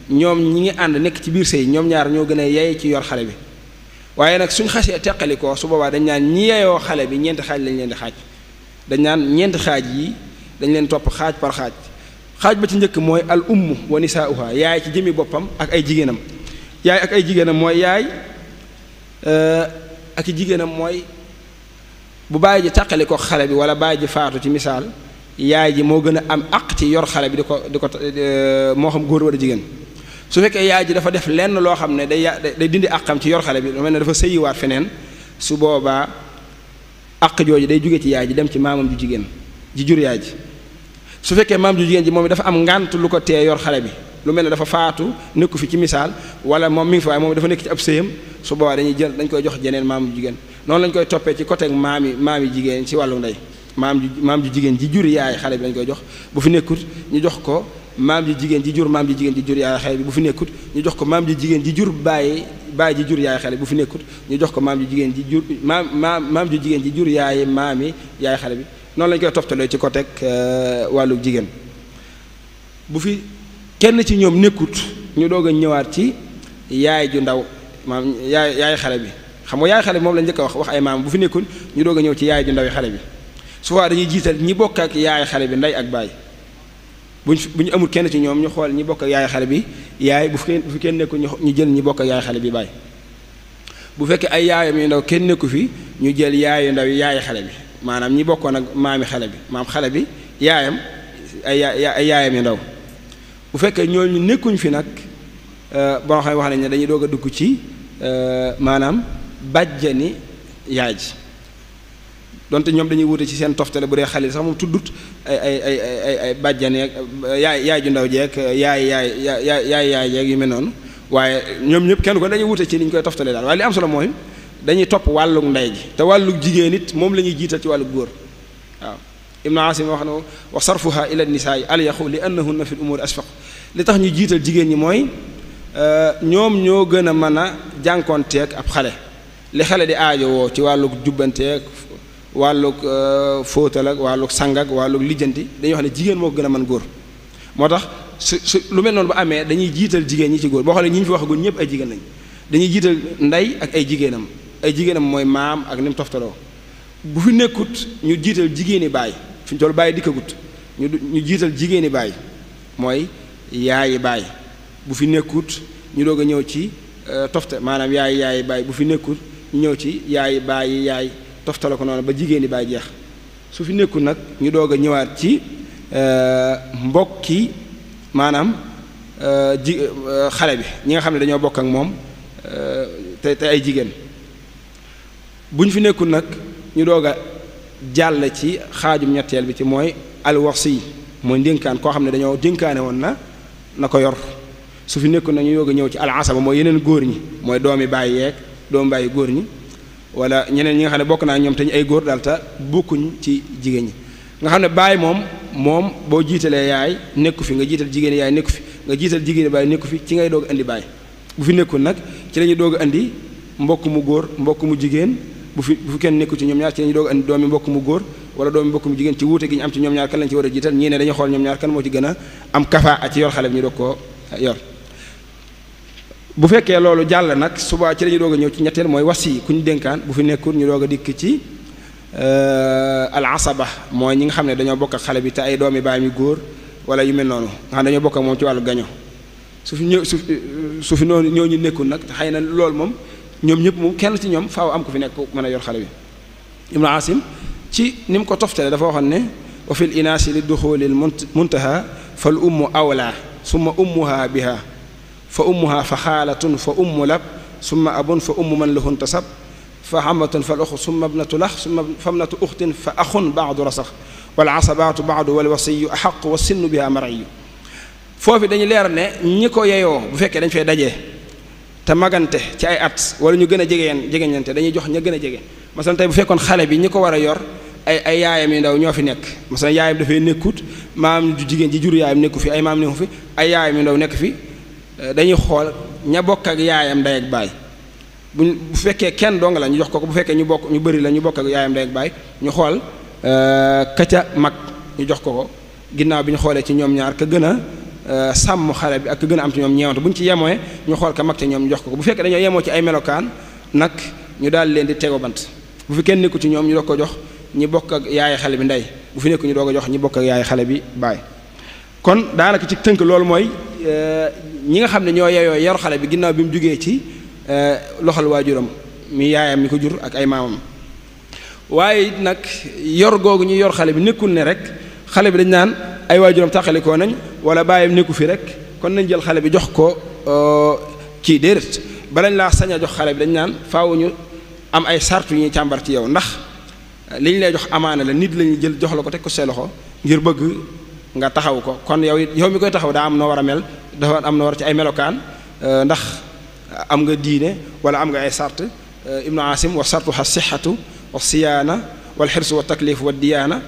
ñoom ñi ngi ànd nekk ci biir sëy ñoom ñaar ñoo gën a yey ci yor xale bi waaye nag suñ xasee teqalikoo su boobaa dañ naan ñi yeyoo xale bi ñeenti xaaj lañ leen di xaaj dañ naan ñeenti xaaj yi dañ leen topp xaaj par xaaj ba ci njëkk mooy al umm wa nisaauha yaay ci jëmi boppam ak ay jigéenam yaay ak ay jigéenam mooy yaay ak i jigéenam mooy bu bàyyi ji tàqali ko xale bi wala bàyyi ji faatu ci misaal yaay ji moo gën a am àq ci yor xale bi di ko moo xam góor wala jigéen su fekkee yaay ji dafa def lenn loo xam ne day dindi àqam ci yor xale bi lu mel ne dafa sëyiwaat feneen su boobaa àq jooju day jóge ci yaay ji dem ci maamam ju jigéen ji jur yaay ji su fekkee maam ju jigéen ji moom dafa am ngànt lu ko tee yor xale bi lu mel ne dafa faatu nekku fi ci misaal wala moom mi ngi fi waaye moom dafa nekk ci ab sëyam su boobaa dañ koy jox jeneen maam ju jigéen noonu lañ koy toppee ci côté maami jigéen ci wàllu ndey maam ju jigéen ji jur yaay xale bi lañ koy jox bu fi nekkut ñu jox ko maam ji jigéen ji jur maam ji jigéen ji jur yaay xale bi bu fi nekkut ñu jox ko maam ji jigéen ji jur baay ji jur yaay xale bi bu fi nekkut ñu jox ko maam ji jigéen ji jur maam ji jigéen ji jur yaay maami yaay xale bi noonu lañ koy toftalee ci côté wàllu jigéen bu fi kenn ci ñoom nekkut ñu doog a ñëwaat ci yaay ju ndaw maam yaay xale bi xam nga yaay xale bi moom lañ njëkk a wax ay maam bu fi nekkul ñu doog a ñëw ci yaay ju ndaw yi xale bi souvent dañuy jiital ñi bokk ak yaay xale bi ndey ak baay bu ñu amul kenn ci ñoom ñu xool ñi bokk ak yaay xale bi yaay bu fi kenn nekkul ñu jël ñi bokk ak yaay xale bi baay bu fekkee ay yaayam yu ndaw kenn nekku fi ñu jël yaayu ndaw yi yaayi xale bi maanaam ñi bokkoon ak maami xale bi maam xale bi yaayam ay yaayam yu ndaw bu fekkee ñooñu nekkuñ fi nag boo xam ne wax nañ ne dañuy doog a dugg ci maanaam bàjjani yaay ji donte ñoom dañuy wute ci seen toftale bu dee xale sax moom tuddut ay bàjjani ak yaay ju ndaw jeeg yaay jeeg yu mel noonu waaye ñoom ñëpp kenn ko dañuy wute ci ni ñu koy toftale daal waaye li am solo mooy dañuy topp wàllug ndey ji te wàllug jigéen it moom la ñuy jiital ci wàllug góor waaw Ibnu Asim wax na wa sarfuha ila nisaai alyaqu li annahunna fi l umuri asfaq li tax ñu jiital jigéen ñi mooy ñoom ñoo gën a mën a jànkoonteeg ab xale li xale di aajowoo ci wàllug jubbanteeg wàllug fóotal ak wàllug sang ak wàllug lijjanti dañuy wax ne jigéen moo ko gën a mën góor moo tax su lu mel noonu bu amee dañuy jiital jigéen ñi ci góor boo xoolee ñi ñu fi waxagul ñëpp ay jigéen lañ dañuy jiital ndey ak ay jigéenam mooy maam ak ni mu toftaloo bu fi nekkut ñu jiital jigéeni baay fi ñu toll baay dikkagut ñu jiital jigéeni baay mooy yaayi baay bu fi nekkut ñu doog a ñëw ci maanaam yaayi baay bu fi nekkut ñu ñëw ci yaayi baay yaay toftale ko noonu ba jigéeni baay jeex su fi nekkul nag ñu doog a ñëwaat ci mbokki maanaam xale bi ñi nga xam ne dañoo bokk ak moom te ay jigéen bu ñu fi nekkul nag ñu doog a jàll ci xaajum ñetteel bi ci mooy alwasi mooy ndénkaan koo xam ne dañoo dénkaane woon na ko yor su fi nekkul nag ñu doog a ñëw ci alasaba mooy yeneen góor ñi mooy doomi baay yeeg doomi baay góor ñi wala ñeneen ñi nga xam ne bokk naa ñoom te ñu ay góor daal te bokkuñ ci jigéen ñi nga xam ne baay moom boo jiitalee yaay nekku fi nga jiital jigéen yaay nekku fi nga jiital jigéen baay nekku fi ci ngay doog indi baay bu fi nekkul nag ci la ñuy doog indi mbokk mu góor mbokk mu jigéen bu fi kenn nekku ci ñoom ñaar ci la ñuy doog indi doomi mbokk mu góor wala doomi mbokk mu jigéen ci wuute gi ñu am ci ñoom ñaar kan lañ ci war a jiital ñii ne dañuy xool ñoom ñaar kan moo ci gën a am kafa ci yor xale bi ñu doog koo yor bu fekkee loolu jàll nag suba ci la ñuy doog a ñëw ci ñetteel mooy wasi ku ñu dénkaan bu fi nekkul ñu doog a dikk ci al asaba mooy ñi nga xam ne dañoo bokk ak xale bi te ay doomi baay mi góor wala yu mel noonu nga xam ne dañoo bokk ak moom ci wàllu gaño su fi noonu ñooñu nekkul nag te xëy na loolu moom ñoom ñëpp moom kenn ci ñoom faaw am ko fi nekk mën a yor xale bi Ibnu Asim ci ni mu ko toftale dafa waxoon ne wa fil inaasi li duxulil muntaha fal ummu awla summa ummuha biha fa ummuha fa xaalatun fa ummu lab summa abun fa ummu man lahu ntasab fa amatun fa al-uxtu summa ibnatu lax summa famnatu uxtin fa axun baadu rasax wal asabaatu baadu wal wasiyu axaqu wa sinnu biha mariyu foofu dañu leer ne ñi ko yeyoo bu fekkee dañ fay dajee te magante ci ay at wala ñu gën a jegeñante dañuy jox ña gën a jege masalan tey bu fekkoon xale bi ñi ko war a yor ay yaayam yu ndaw ñoo fi nekk masalan yaayam dafay nekkut maam ju jigéen ji jur yaayam nekku fi ay maam nekku fi ay yaayam yu ndaw nekk fi dañuy xool ña bokk ak yaayam ndey ak baay bu fekkee kenn dong la ñu jox ko bu fekkee ñu bëri la ñu bokk ak yaayam ndey ak baay ñu xool ka ca mag ñu jox ko ginnaaw bi ñu xoolee ci ñoom ñaar ka gën a sàmm xale bi ak ka gën a am ci ñoom ñeewante bu ñu ci yemoe ñu xool ka mag ca ñoom ñu jox ko bu fekkee dañoo yemoo ci ay melokaan nag ñu daal leen di tego bant bu fi kenn nekku ci ñoom ñu doog ko jox ñi bokk ak yaay xale bi ndey bu fi nekku ñu doog a jox ñi bokk ak yaay xale bi baay kon daanaka ci tënk loolu mooy ñi nga xam ne ñoo yeyoo yor xale bi ginnaaw bi mu jugee ci loxol waajuram mi yaayam mi ko jur ak ay maamam waaye nag yor googu ñu yor xale bi nekkul ne rek xale bi dañ naan ay waajuram tàqalikoo nañ wala bàyyam nekku fi rek kon nañ jël xale bi jox ko kii déedéet balañ laa sañ a jox xale bi dañ naan faaw ñu am ay sartu yu ñuy càmbar ci yow ndax li ñu lay jox amaana la nit lañuy jël jox la ko teg ko say loxo ngir bëgg nga taxaw ko kon yow mi koy taxaw daa am noo war a mel dafa am noo war ci ay melokaan ndax am nga diine wala am nga ay sart Ibnu Asim wa sartuha sixatu wa siyaana wal xirsu wa taklif wa diyaana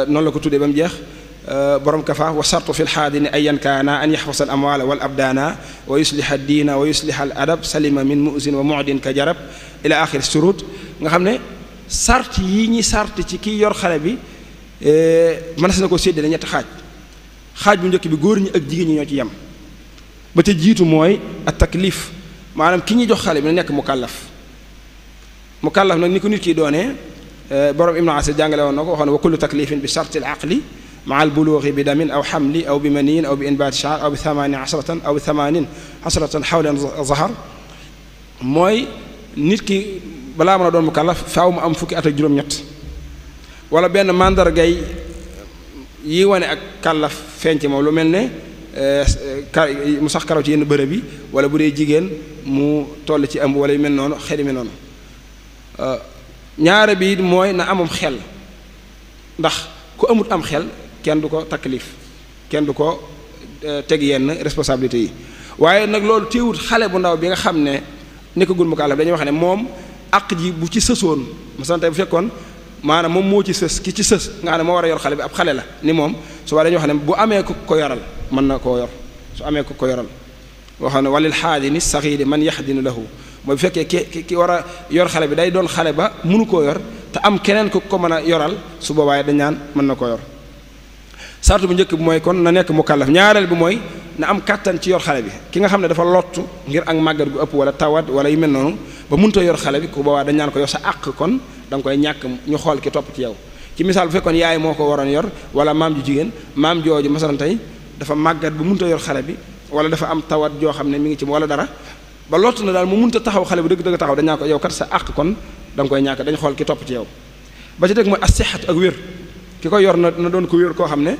noonu la ko tuddee ba mu jeex borom kafa wa sartu fi lxaadini ayan kaana an yaxfasa al amwaala wal abdaana wa yusliha diina wa yusliha al adab salima min musin wa mu'din ka jarab ila axiri surut nga xam ne sart yi ñi sart ci kii yor xale bi mënees na ko séddale ñetti xaaj bu njëkk bi góor ñi ak jigéen ñi ñoo ci yem ba ca jiitu mooy at taklif maanaam ki ñuy jox xale bi na nekk mukallaf nag ni ko nit ki doonee borom Ibnu Asir jàngale woon na ko waxoon ne wa kullu taklifin bi sharti al aqli maa al buluuxi bi damin aw xamli aw bi maniin aw bi inbaati shaar aw bi 80 xawlan zahar mooy nit ki balaa mën a doon mu kàllaf faaw mu am fukki at ak juróom-ñett wala benn màndargay yi wane ak kàllaf feeñ ci moom lu mel ne mu sax karaw ci yenn bërëb bi wala bu dee jigéen mu toll ci ëmb wala yu mel noonu xel mi noonu ñaare bi mooy na amum xel ndax ku amut am xel kenn du ko taklif kenn du ko teg yenn responsabilités yi waaye nag loolu téewut xale bu ndaw bi nga xam ne nekkagul mu kàllaf dañuy wax ne moom àq ji bu ci sësoon masalan tey bu fekkoon maanaam moom moo ci sës ki ci sës nga xam ne moo war a yor xale bi ab xale la ni moom suba dañuy wax ne bu amee ku ko yoral mën na koo yor su amee ku ko yoral waxam ne walil xaadini saxiidi man yaxdinu lahu mooy bu fekkee ki war a yor xale bi day doon xale ba mënu koo yor te am keneen ku ko mën a yoral su boobaa dañ naan mën na koo yor sartu bu njëkk bi mooy kon na nekk mukallaf ñaareel bi mooy na am kàttan ci yor xale bi ki nga xam ne dafa lottu ngir ak màggat gu ëpp wala tawat wala yu mel noonu ba mënta yor xale bi ku boobaa dañ naan ko yor sa àq kon da nga koy ñàkk ñu xool ki topp ci yow ci misaal bu fekkoon yaay moo ko waroon yor wala maam ju jigéen maam jooju masalan tey dafa màggat ba mënta yor xale bi wala dafa am tawat joo xam ne mi ngi ci wala dara ba lottu na daal mu mënta taxaw xale bi dëgg taxaw dañ naan ko yow kat sa àq kon da nga koy ñàkk dañ xool ki topp ci yow ba ci dëgg mooy as-sihhatu ak wér ki ko yor na doon ko wér koo xam ne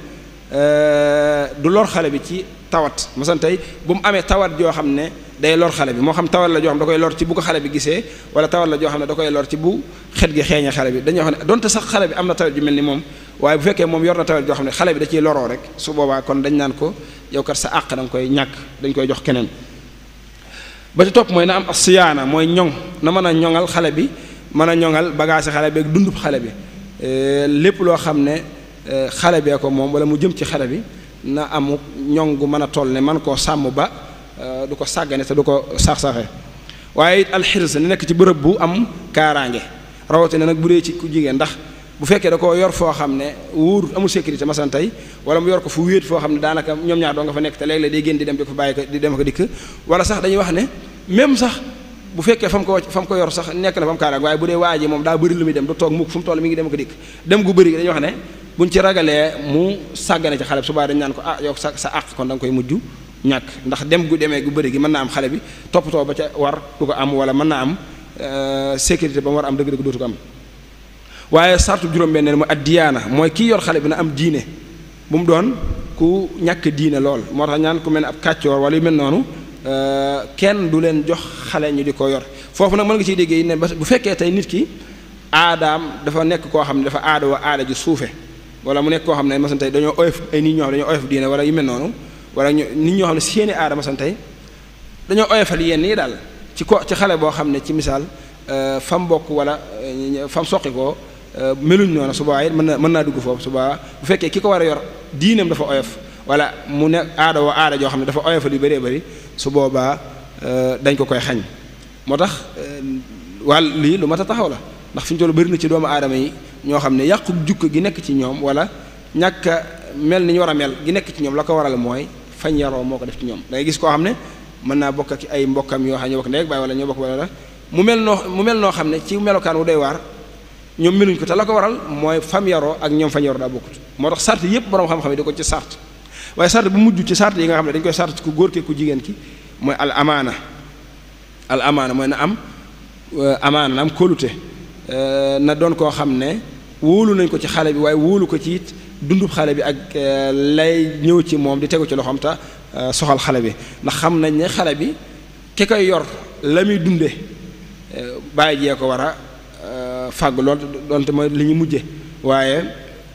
du lor xale bi ci tawat masalan tey bu mu amee tawat joo xam ne day lor xale bi moo xam tawat la joo xam da koy lor ci bu ko xale bi gisee wala tawat la joo xam ne da koy lor ci bu xet gi xeeñee xale bi dañuy wax ne donte sax xale bi am na tawat ju mel ni moom waaye bu fekkee moom yor na tawat joo xam ne xale bi da ciy loroo rek su boobaa kon dañ naan ko yow kat sa àq da nga koy ñàkk dañ koy jox keneen ba ci topp mooy na am as-siyaana mooy ñoŋ na mën a ñoŋal xale bi mën a ñoŋal bagage xale bi ak dundub xale bi lépp loo xam ne xale bee ko moom wala mu jëm ci xale bi na amu ñoŋ gu mën a toll ne man koo sàmm ba du ko sàggane te du ko sax-saxe waaye it alxirs ni nekk ci bërëb bu am kaaraange rawatina nag bu dee ci ku jigéen ndax bu fekkee da ko yor foo xam ne wóor amul sécurité masalan tey wala mu yor ko fu wéet foo xam ne daanaka ñoom ñaar doo nga fa nekk te léeg-léeg day génn di dem di ko bàyyi ko di dem ko dikk wala sax dañuy wax ne même sax bu fekkee fa mu ko yor sax nekk na fa mu kaaraange waaye bu dee waa ji moom daa bëri lu muy dem du toog mukk fu mu toll mi ngi dem ko dikk dem gu bëri dañuy wax ne buñ ci ragalee mu sàggane ci xale bi subaa dañ naan ko yow sa àq kon da nga koy mujj ñàkk ndax dem gu demee gu bëri gi mën naa am xale bi toppatoo ba ca war du ko am wala mën naa am sécurité ba mu war am dëgg-dëgg dootu ko am waaye sartu juróom-benneel mu addiyaana mooy kii yor xale bi na am diine bu mu doon ku ñàkk diine lool moo tax ñaan ku mel ne ab kàccoor wala yu mel noonu kenn du leen jox xale ñu di ko yor foofu nag mën nga ciy déggee ne bu fekkee tey nit ki aadaam dafa nekk koo xam ne dafa aada wa aada ji suufe wala mu nekk koo xam ne masan tey dañoo oyof ay nit ñoo xam dañoo oyof diine wala yu mel noonu wala nit ñoo xam ne seeni aada masan tey dañoo oyofal yenn yi daal ci xale boo xam ne ci misaal fam bokk wala fam soqi ko meluñ noonu suba it mën naa dugg foofu suba bu fekkee ki ko war a yor diineem dafa oyof wala mu ne aada wa aada joo xam ne dafa oyofal yu bëree bëri su boobaa dañ ko koy xañ moo tax wàll lii lu mat a taxaw la ndax fi ñu toll bëri na ci doomu aadama yi ñoo xam ne yàqu jukk gi nekk ci ñoom wala ñàkk a mel ni ñu war a mel gi nekk ci ñoom la ko waral mooy fañ yaroo moo ko def ci ñoom da ngay gis koo xam ne mën naa bokk ak ay mbokkam yoo xam ne ñoo bokk ndey ak baay wala ñoo bokk wala mu mel noo xam ne ci melokaan wu doy waar ñoom meluñ ko te la ko waral mooy fam yaroo ak ñoom fañ yaroo daa bokkut moo tax sart yépp borom xam-xam yi da ko ci sart waaye sart bu mujj ci sart yi nga xam ne dañ koy sart ci ku góor ki ku jigéen ki mooy al amaana mooy na am amaana na am kóolute na doon koo xam ne wóolu nañ ko ci xale bi waaye wóolu ko ci it dundub xale bi ak lay ñëw ci moom di tegu ci loxoom ta soxal xale bi ndax xam nañ ne xale bi ki koy yor la muy dunde bàyyi jee ko war a fàgg lool doonte mooy li ñu mujje waaye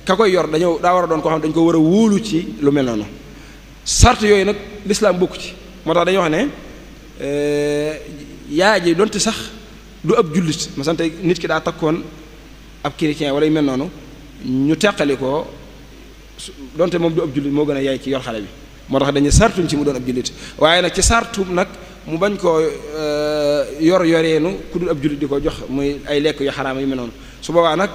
ka koy yor daa war a doon koo xam ne dañu ko war a wóolu ci lu mel noonu sart yooyu nag lislaam bokku ci moo tax dañuy wax ne yaay ji doonte sax du ab jullit ma sant nit ki daa takkoon ab chrétien wala yu mel noonu ñu teqali ko donte moom du ab jullit moo gën a yaay ci yor xale bi moo tax dañuy sartuñ ci mu doon ab jullit waaye nag ci sartum nag mu bañ koo yoreenu ku dul ab jullit di ko jox muy ay lekk yu xaraama yu mel noonu su boobaa nag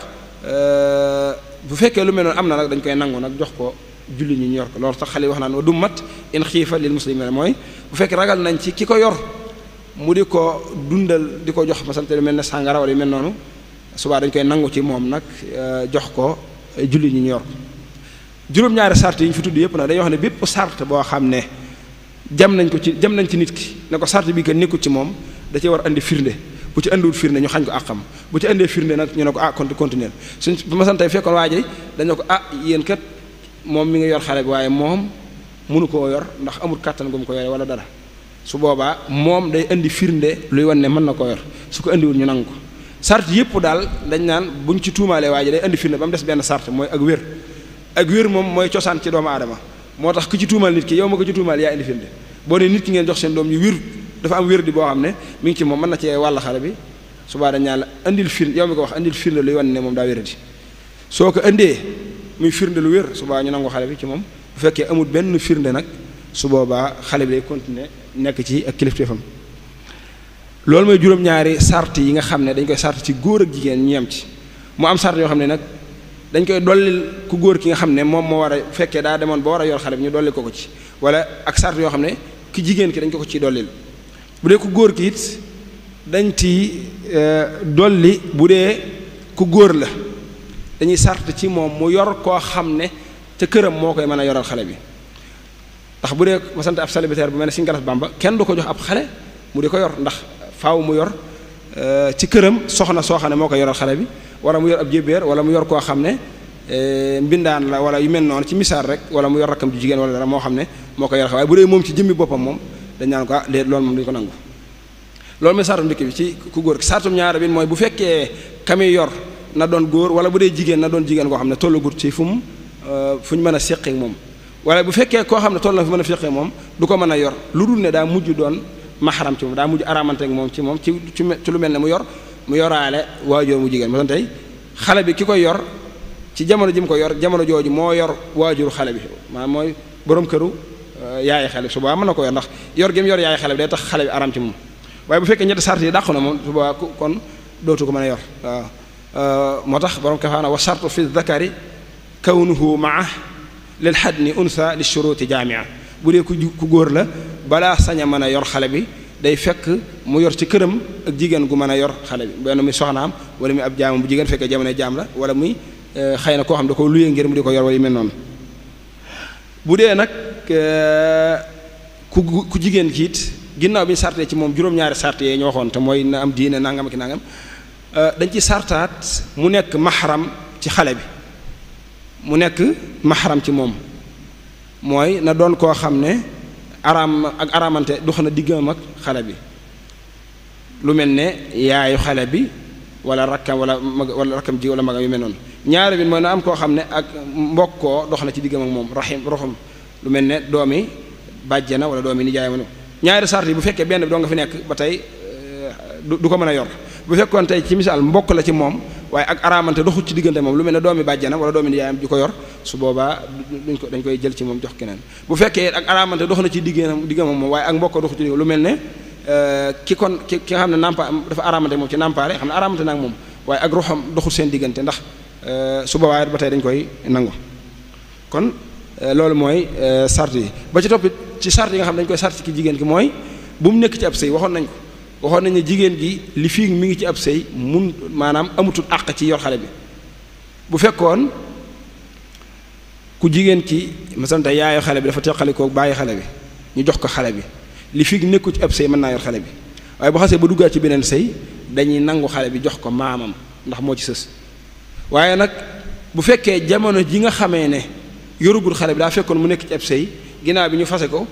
bu fekkee lu mel noonu am na nag dañ koy nangu nag jox ko jullit ñi ñu yor ko loolu tax xale yi wax naan wa dummat in xiifa lil muslimin mooy bu fekkee ragal nañ ci ki ko yor mu di ko dundal di ko jox masante lu mel ne sàngara wala yu mel noonu subaa dañ koy nangu ci moom nag jox ko jullit ñi ñu yor ko juróom-ñaari sart yi ñu fi tudd yëpp nag dañuy wax ne bépp sart boo xam ne jam nañ ci nit ki ne ko sart bi que nekkul ci moom da cee war andi firnde bu ci andiwul firnde ñu xañ ko àqam bu ci andee firnde nag ñu ne ko continuer suñ bu ma santee fekkoon waa ji dañu ko yéen kat moom mi ngi yor xale bi waaye moom mënu koo yor ndax amul kàttan gu mu ko yore wala dara su boobaa moom day indi firnde luy wan ne mën na koo yor su ko indiwul ñu nangu ko sart yëpp daal dañ naan buñ ci tuumaalee waa ji day indi firnde ba mu des benn sart mooy ak wér moom mooy cosaan ci doomu aadama moo tax ku ci tuumaal nit ki yow ma ko ci tuumaal yaa indi firnde boo ne nit ki ngeen jox seen doom yu wér dafa am wér di boo xam ne mi ngi ci moom mën na cee wàll xale bi subaa dañ ñaan la indil firnde yow mi ko wax indil firnde luy wan ne moom daa wéradi soo ko indee muy firnde lu wér subaa ñu nangu xale bi ci moom bu fekkee amul benn firnde nag su boobaa xale bi day continuer nekk ci ak kilifteefam loolu mooy juróom-ñaari sart yi nga xam ne dañ koy sart ci góor ak jigéen ñu yem ci mu am sart yoo xam ne nag dañ koy dollil ku góor ki nga xam ne moom moo war a fekkee daa demoon ba war a yor xale bi ñu dolli ko ci wala ak sart yoo xam ne ki jigéen ki dañ ko ciy dollil bu dee ku góor ki it dañ ci dolli bu dee ku góor la dañuy sart ci moom mu yor koo xam ne ca këram moo koy mën a yoral xale bi ndax bu dee ma sant ab célibataire bu mel ne Sëriñ Galas Bamba kenn du ko jox ab xale mu di ko yor ndax faaw mu yor ci këram soxna soo xam ne moo koy yoral xale bi wala mu yor ab jébbeer wala mu yor koo xam ne mbindaan la wala yu mel noonu ci misaal rek wala mu yor rakkam ju jigéen wala dara moo xam ne moo koy yoral waaye bu dee moom ci jëmmi boppam moom dañ naan ko léegi loolu moom duñu ko nangu loolu mooy sartum ndikk bi ci ku góor ki sartum ñaara bi mooy bu fekkee kami yor na doon góor wala bu dee jigéen na doon jigéen koo xam ne tollagut ci fu ñu mën a séqee moom wala bu fekkee koo xam ne toll na fi mën a séqee moom du ko mën a yor lu dul ne daa mujj doon maxaram ci moom daa mujj aramante ak moom ci lu mel ne mu yoraale waajur mu jigéen ma tey xale bi ki koy yor ci jamono ji mu ko yor jamono jooju moo yor waajuru xale bi maanaam mooy borom këru yaay xale bi su boobaa mën na ko yor ndax yor gi mu yor yaay xale bi day tax xale bi aram ci moom waaye bu fekkee ñetti sart yi dàqu na moom su boobaa kon dootu ko mën a yor waaw moo tax borom kafaana wa sartu fi zakari kawnuhu maa lil xadni unsa li shuruti jaamia bu dee ku góor la balaa sañ a mën a yor xale bi day fekk mu yor ci këram ak jigéen gu mën a yor xale bi benn muy soxnaam wala muy ab jaamam bu jigéen fekkee jamono jaam la wala muy xëy na koo xam da ko luyee ngir mu di ko yor wala yu mel noonu bu dee nag ku jigéen kiit ginnaaw bi ñu sartee ci moom juróom-ñaari sart yee ñu waxoon te mooy na am diine nangam ak nangam dañ ci sartaat mu nekk maxaram ci xale bi mu nekk maxaram ci moom mooy na doon koo xam ne aramante dox na diggam ak xale bi lu mel ne yaayu xale bi wala rakkam wala rakkam ji wala magam yu mel noonu ñaari bi mooy na am koo xam ne ak mbokkoo dox na ci diggam ak moom roxum lu mel ne doomi bàjjana wala doomi nijaay ma ñaari sart yi bu fekkee benn bi doo nga fi nekk ba tey du ko mën a yor bu fekkoon tey ci misaal mbokk la ci moom waaye ak aramante doxut ci diggante moom lu mel ne doomi bàjjana wala doomi nijaayam ju ko yor su boobaa dañ koy jël ci moom jox keneen bu fekkee ak aramante dox na ci diggam moom waaye ak mbokk doxut ci diggam lu mel ne ki nga xam ne nampa dafa aramante moom ci nampaale xam ne aramante nag moom waaye ak roxam doxut seen diggante ndax su boobaa ba tey dañ koy nangu kon loolu mooy sart yi ba ci toppit ci sart yi nga xam ne dañ koy sart ki jigéen ki mooy bu mu nekk ci ab sëy waxoon nañ ne jigéen gi li fii mi ngi ci ab sëy maanaam amutul àq ci yor xale bi bu fekkoon ku jigéen ki masalan tey yaayu xale bi dafa teqalikoo bàyyi xale bi ñu jox ko xale bi li fii nekku ci ab sëy mën naa yor xale bi waaye bu xasee ba duggaat ci beneen sëy dañuy nangu xale bi jox ko maamam ndax moo ci sës waaye nag bu fekkee jamono ji nga xamee ne yorugul xale bi daa fekkoon mu nekk ci ab sëy ginnaaw bi ñu fase ko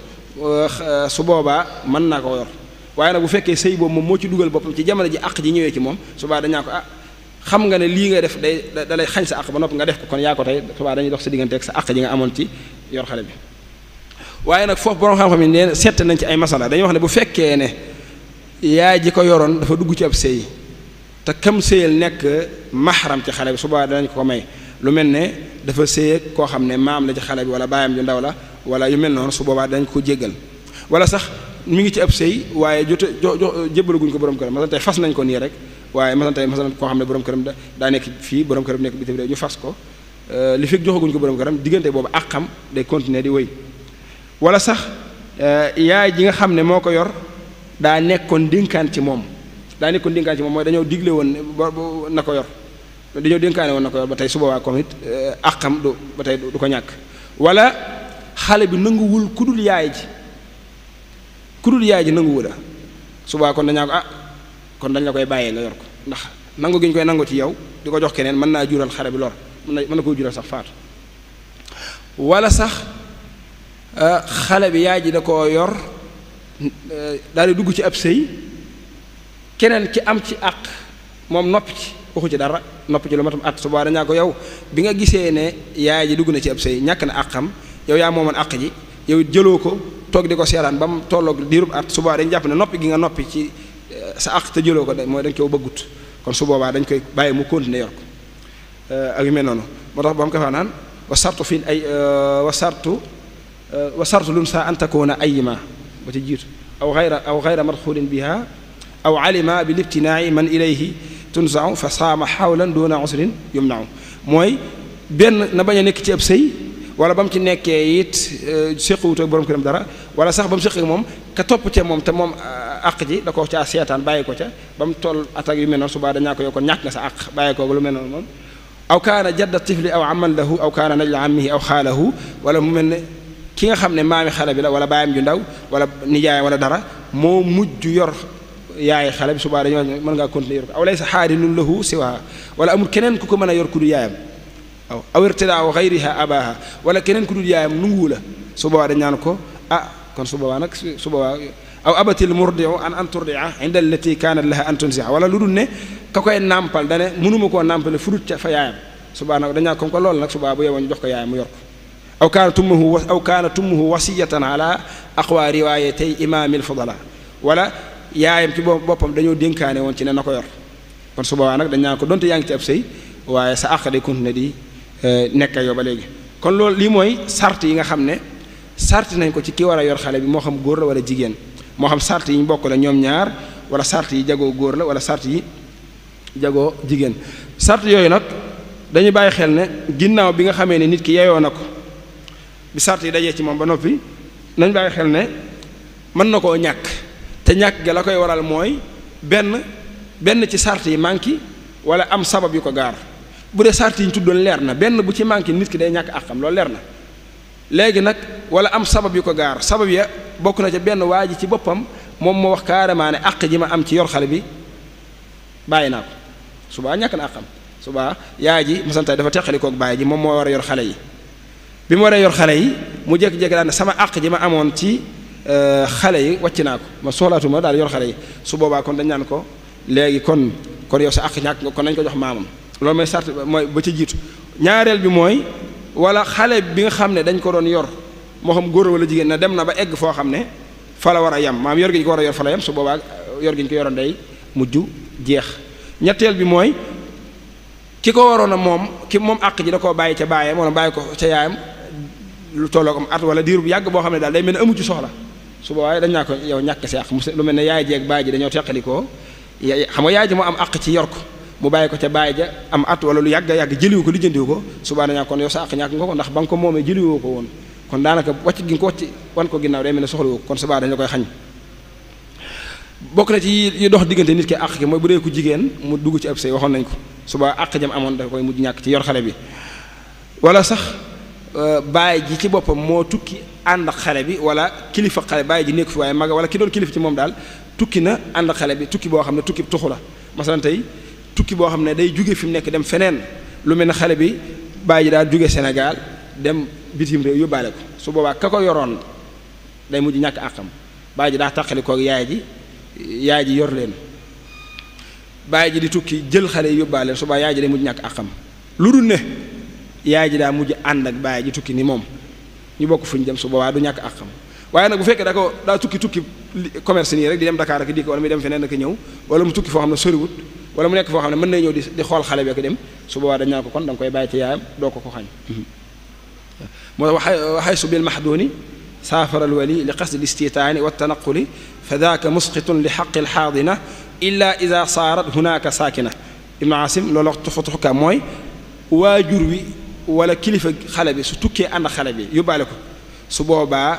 su boobaa mën naa ko yor waaye nag bu fekkee sëy boobu moom moo ci dugal boppam ci jamono ji àq ji ñëwee ci moom subaa dañaa ko xam nga ne lii ngay def da lay xañ sa àq ba noppi nga def ko kon yaa ko tey subaa dañuy dox sa diggante ak sa àq ji nga amoon ci yor xale bi waaye nag foofu borom xam-xam yi ne seet nañ ci ay masala dañuy wax ne bu fekkee ne yaay ji ko yoroon dafa dugg ci ab sëy te kam sëyal nekk maxaram ci xale bi subaa danañ ko may lu mel ne dafa sëy koo xam ne maam la ci xale bi wala baayam ju ndaw la wala yu mel noonu su boobaa dañ ko jéggal wala sax mi ngi ci ab sëy waaye jébbalaguñ ko borom këram masalan tey fas nañ ko nii rek waaye masalan koo xam ne borom këram daa nekk fii borom këram nekk bitim réew ñu fas ko li fekk joxaguñ ko borom këram diggante boobu ak xam day continuer di wéy wala sax yaay ji nga xam ne moo ko yor daa nekkoon dénkaan ci moom mooy dañoo digle woon na ko yor dañoo dénkaane woon na ko yor ba tey su boobaa comme it ak xam du ba tey du ko ñàkk wala xale bi nanguwul ku dul yaay ji nanguwul a subaa kon dañaa ko kon dañ la koy bàyyee nga yor ko ndax nangu gi ñu koy nangu ci yow di ko jox keneen mën naa jural xale bi lor mën na koo jural sax faatu wala sax xale bi yaay ji da koo yor daal di dugg ci ab sëy keneen ci am ci àq moom noppi ci waxu ci dara noppi ci lu matam at suba dañaa ko yow bi nga gisee ne yaay ji dugg na ci ab sëy ñàkk na àqam yow yaa moomoon àq ji yow jëloo ko toog di ko seetaan ba mu tolloog diirub at suba dañ jàpp ne noppi gi nga noppi ci sa àq te jëloo ko mooy dañ ko bëggut kon su boobaa dañ koy bàyyi mu continuer yor ko ak yu mel noonu moo tax ba mu ko fa naan wa sartu fi ay wa sartu lum sa an takuna ayima ba ci jiitu aw xayra madxulin biha aw alima bi libtinaai man ilayhi tunzau fa saama xawlan duna usrin yumnau mooy benn na bañ a nekk ci ab sëy wala ba mu ci nekkee it séquwut ak borom këram dara wala sax ba mu séq ak moom ka topp ca moom te moom àq ji da ko caa seetaan bàyyi ko ca ba mu toll attaque yu mel noonu subaa dañaa ko yow kon ñàkk nga sa àq bàyyi ko lu mel noonu moom aw kaana jadda tifli aw aman lahu aw kaana najla ammihi aw xaalahu wala mu mel ne ki nga xam ne maami xale bi la wala baayam ju ndaw wala nijaayam wala dara moo mujj yor yaay xale bi subaa dañoo mën ngaa continuer yor ko aw laysa xaarinun lahu siwaha wala amul keneen ku ko mën a yor ku du yaayam aw irtidaa xayriha abaha wala keneen ku dul yaayam nungu la su boobaa dañ naan ko kon su boobaa nag su boobaa aw abatil murdiu an turdia inda allati kaanat laha an tunsiha wala lu dul ne ka koy nàmpal dane mënuma koo nàmpale furut ca fa yaayam su boobaa nag dañ naan comme que loolu nag su boobaa bu yeboo ñu jox ko yaayam mu yor ko aw kaana tummuhu wasiyatan ala aqwa riwaayatay imaamil fudala wala yaayam ci boppam dañoo dénkaane woon ci ne na ko yor kon su boobaa nag dañ naan ko donte yaa ngi ci ab sëy waaye sa àq day continuer di nekk yow ba léegi kon loolu lii mooy sart yi nga xam ne sart nañ ko ci ki war a yor xale bi moo xam góor la wala jigéen moo xam sart yi ñu bokk la ñoom ñaar wala sart yi jagoo góor la wala sart yi jagoo jigéen sart yooyu nag dañuy bàyyi xel ne ginnaaw bi nga xamee ne nit ki yeyoo na ko bi sart yi dajee ci moom ba noppi nañ bàyyi xel ne mën na koo ñàkk te ñàkk ga la koy waral mooy benn ci sart yi manqué wala am sabab yu ko gaar bu dee sart yi ñu tuddoon leer na benn bu ci manqué nit ki day ñàkk àqam loolu leer na léegi nag wala am sabab yu ko gaar sabab ya bokk na ca benn waa ji ci boppam moom moo wax carrément ne àq ji ma am ci yor xale bi bàyyi naa ko subaa ñàkk na àqam subaa yaay ji masantay dafa teqali koog bàyyi ji moom moo war a yor xale yi bi mu waree yor xale yi mu jékki-jékki daal ne sama àq ji ma amoon ci xale yi wàcc naa ko ma soxlaatuma daal yor xale yi su boobaa kon dañ naan ko léegi kon yow sa àq ñàkk nga kon nañ ko jox maamam loolu mooy sart mooy ba ci jiitu ñaareel bi mooy wala xale bi nga xam ne dañ ko doon yor moo xam góor wala jigéen na dem na ba egg foo xam ne fa la war a yem maam yor gi ñu ko war a yor fa la yem su boobaa yor gi ñu ko yoroon day mujj jeex ñetteel bi mooy ki ko waroon a moom àq ji da koo bàyyi ca baayam wala bàyyi ko ca yaayam lu tolloo am at wala diir bu yàgg boo xam ne daal day mel ne amu ci soxla su boobaa dañ naa ko yow ñàkk si àq lu mel ne yaay ji ak baay ji dañoo teqalikoo xam nga yaay ji moo am àq ci yor ko mu bàyyi ko ca bàyyi ja am at wala lu yàgg jëliwu ko lijjantiwu ko subaa dañaa kon yow sa àq ñàkk nga ko ndax ba nga ko moomee jëliwoo ko woon kon daanaka wàcc gi nga ko wàcc wan ko ginnaaw day mel ne soxlawoo ko kon subaa dañu koy xañ bokk na ci yi dox diggante nit ki àq ki mooy bu dee ku jigéen mu dugg ci ab sëy waxoon nañ ko subaa àq jam amoon dafa koy mujj ñàkk ci yor xale bi wala sax bàyyi ji ci boppam moo tukki ànd ak xale bi wala kilifa xale bàyyi ji nekk fi waaye mag wala ki doon kilifa ci moom daal tukki na ànd ak xale bi tukki boo xam ne tukki tuxu la masalan tey tukki boo xam ne day jóge fi mu nekk dem feneen lu mel ne xale bi bàyyi ji daal jóge Sénégal dem bitim réew yóbbaale ko su boobaa ka ko yoroon day mujj ñàkk àqam bàyyi ji daa tàqali koog yaay ji yor leen bàyyi ji di tukki jël xale yi yóbbaale leen su boobaa yaay ji day mujj ñàkk àqam lu dul ne yaay ji daa mujj ànd ak bàyyi ji tukki ni moom ñu bokk fu ñu dem su boobaa du ñàkk àqam waaye nag bu fekkee daa tukki commerce nii rek di dem Dakar ak di ko wala muy dem feneen ak ñëw wala mu tukki foo xam ne soriwut wala mu nekk foo xam ne mën na ñëw di xool xale bi ak dem su boobaa dañ naan ko kon da nga koy bàyyi ci yaayam doo ko xañ moo waxay su bil mahduuni saafara al wali li qasdi l istitaani wa tanaquli fa daaka musqitun li xaqi al xaadina illa ida saarat hunaka saakina ibnu asim loolu wax tuxukaam mooy waajur wi wala kilifa xale bi su tukkee ànd xale bi yóbbaale ko su boobaa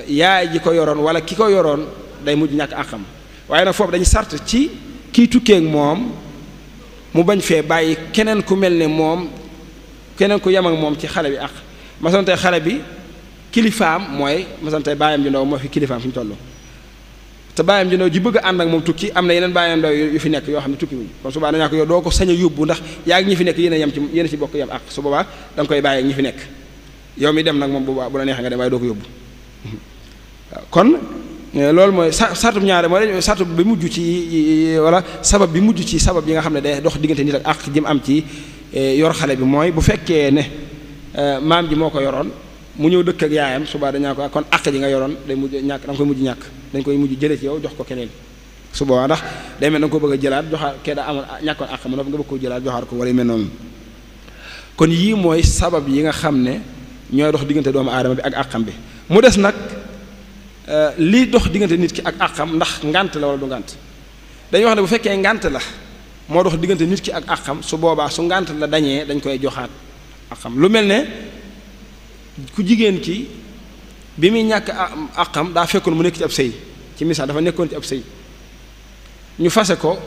yaay ji ko yoroon wala ki ko yoroon day mujj ñàkk àqam waaye nag foofu dañu sart ci kiy tukkee ak moom mu bañ fee bàyyi keneen ku mel ne moom keneen ku yem ak moom ci xale bi àq masalan tey xale bi kilifaam mooy masalan tey baayam ju ndaw moo fi kilifaam fi ñu toll te bàyyam ji ndaw ji bëgg a ànd ak moom tukki am na yeneen bàyyam ndaw yu fi nekk yoo xam ne tukki wuñ kon su boobaa dañaa ko yow doo ko sañ a yóbbu ndax yaa ngi ñi fi nekk yéen a yem ci yéen a ci bokk yem ak su boobaa da nga koy bàyyi ak ñi fi nekk yow mi dem nag moom bu la neexee nga dem waaye doo ko yóbbu waaw kon loolu mooy sartu ñaare mooy sartu bi mujj ci wala sabab bi mujj ci sabab yi nga xam ne day dox diggante nit ak jëm am ci yor xale bi mooy bu fekkee ne maam ji moo ko yoroon mu ñëw dëkk ak yaayam suba dañaa ko kon àq ji nga yoroon day mujj ñàkk da nga koy mujj ñàkk dañ koy mujj jëlee ci yow jox ko keneen su boobaa ndax day mel da nga ko bëgg a jëlaat joxaat kee daa amoon ñàkkoon àq ma nga bëgg koo jëlaat joxaat ko wala yu mel noonu kon yii mooy sabab yi nga xam ne ñooy dox diggante doomu aadama bi ak àqam bi mu des nag lii dox diggante nit ki ak àqam ndax ngànt la wala du ngànt dañuy wax ne bu fekkee ngànt la moo dox diggante nit ki ak àqam su boobaa su ngànt la dañee dañ koy joxaat àqam lu mel ne ku jigéen ki bi muy ñàkk àqam daa fekkoon mu nekk ci ab sëy ci misaal dafa nekkoon ci ab sëy ñu fase ko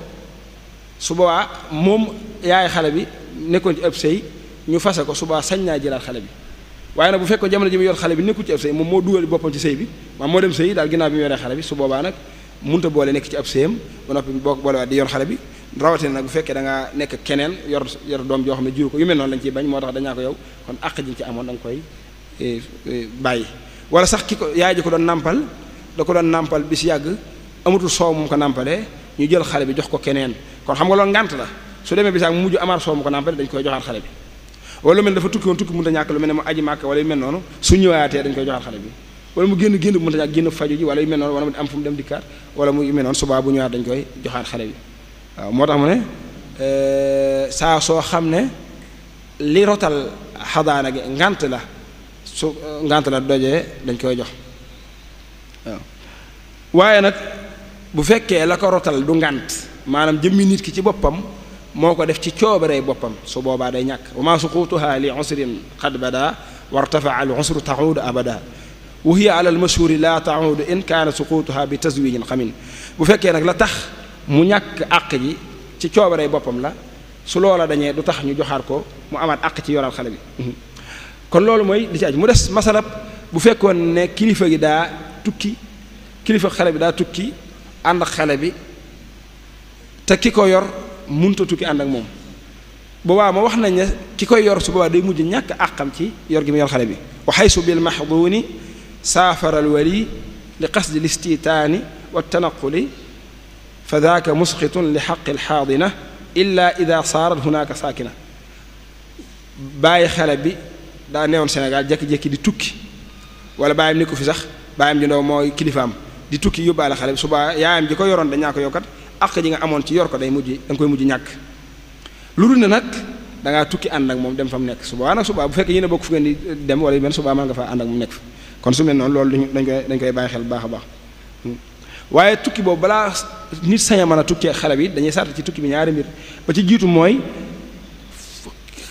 su boobaa moom yaay xale bi nekkoon ci ab sëy ñu fase ko su boobaa sañ naa jëlaat xale bi waaye nag bu fekkoon jamono ji mu yor xale bi nekkul ci ab sëy moom moo dugal boppam ci sëy bi maam moo dem sëy daal ginnaaw bi mu yoree xale bi su boobaa nag munta boole nekk ci ab sëyam ba noppi boo boolewaat di yor xale bi rawatina nag bu fekkee da ngaa nekk keneen yor doom joo xam ne juru ko yu mel noonu lañ ciy bañ moo tax dañaa ko yow kon àq ji ci amoon da nga koy bàyyi wala sax ki ko yaay ji ko doon nàmpal da ko doon nàmpal bis yàgg amatul soow mu ko nàmpalee ñu jël xale bi jox ko keneen kon xam nga loolu ngànt la su demee bis yàgg mu mujj amaat soow mu ko nàmpalee dañ koy joxaat xale bi wala lu mel dafa tukki woon tukki mënta ñàkk lu mel ne mu aji màkk wala yu mel noonu su ñëwaatee dañ koy joxaat xale bi wala mu génn bu mënta ñàkk génn faju ji wala yu mel noonu wala mu am fu mu dem dikkaat wala mu yu mel noonu subaa bu ñëwaat dañ koy joxaat xale bi waaw moo tax mu ne saa soo xam ne li rotal xadaana gi ngànt la su ngànt la dojee dañ koy jox waaw waaye nag bu fekkee la ko rotal du ngànt maanaam jëmmi nit ki ci boppam moo ko def ci coobaree boppam su boobaa day ñàkk wa ma suqutuha li usrin qad bada wartafa al usru taxuudu abada wa hiya ala al mashhuri la taxuudu in kaana suqutuha bi tazwijin xamin bu fekkee nag la tax mu ñàkk àq ji ci coobaree boppam la su loola dañee du tax ñu joxaat ko mu amaat àq ci yoral xale bi kon loolu mooy li ci aj mu des masalab bu fekkoon ne kilifa gi daa tukki kilifa xale bi daa tukki ànd ak xale bi te ki ko yor munta tukki ànd ak moom boobaa ma wax nañ ne ki koy yor su boobaa day mujj ñàkk àqam ci yor gi mu yor xale bi wa xaysu bil maxduuni saafara al wali li qasdi listitaani wa tanaquli fa daaka musqitun li xaqi alxaadina illa ida saarat hunaaka saakina bàyyi xale bi daa newoon Sénégal jékki-jékki di tukki wala bàyyam ni ko fi sax bàyyam ji ndaw mooy kilifaam di tukki yóbbaale xale bi subaa yaayam ji ko yoroon dañaa ko yokkat àq ji nga amoon ci yor ko day mujj da nga koy mujj ñàkk lu dul ne nag da ngaa tukki ànd ak moom dem fa mu nekk subaa nag subaa bu fekkee yéen a bokk fu ngeen di dem wala yu mel subaa mën nga fa ànd ak mu nekk fa kon su mel noonu loolu dañ koy bàyyi xel bu baax a baax waaye tukki boobu balaa nit sañ a mën a tukkee xale bi dañuy sart ci tukki bi ñaari mbir ba ci jiitu mooy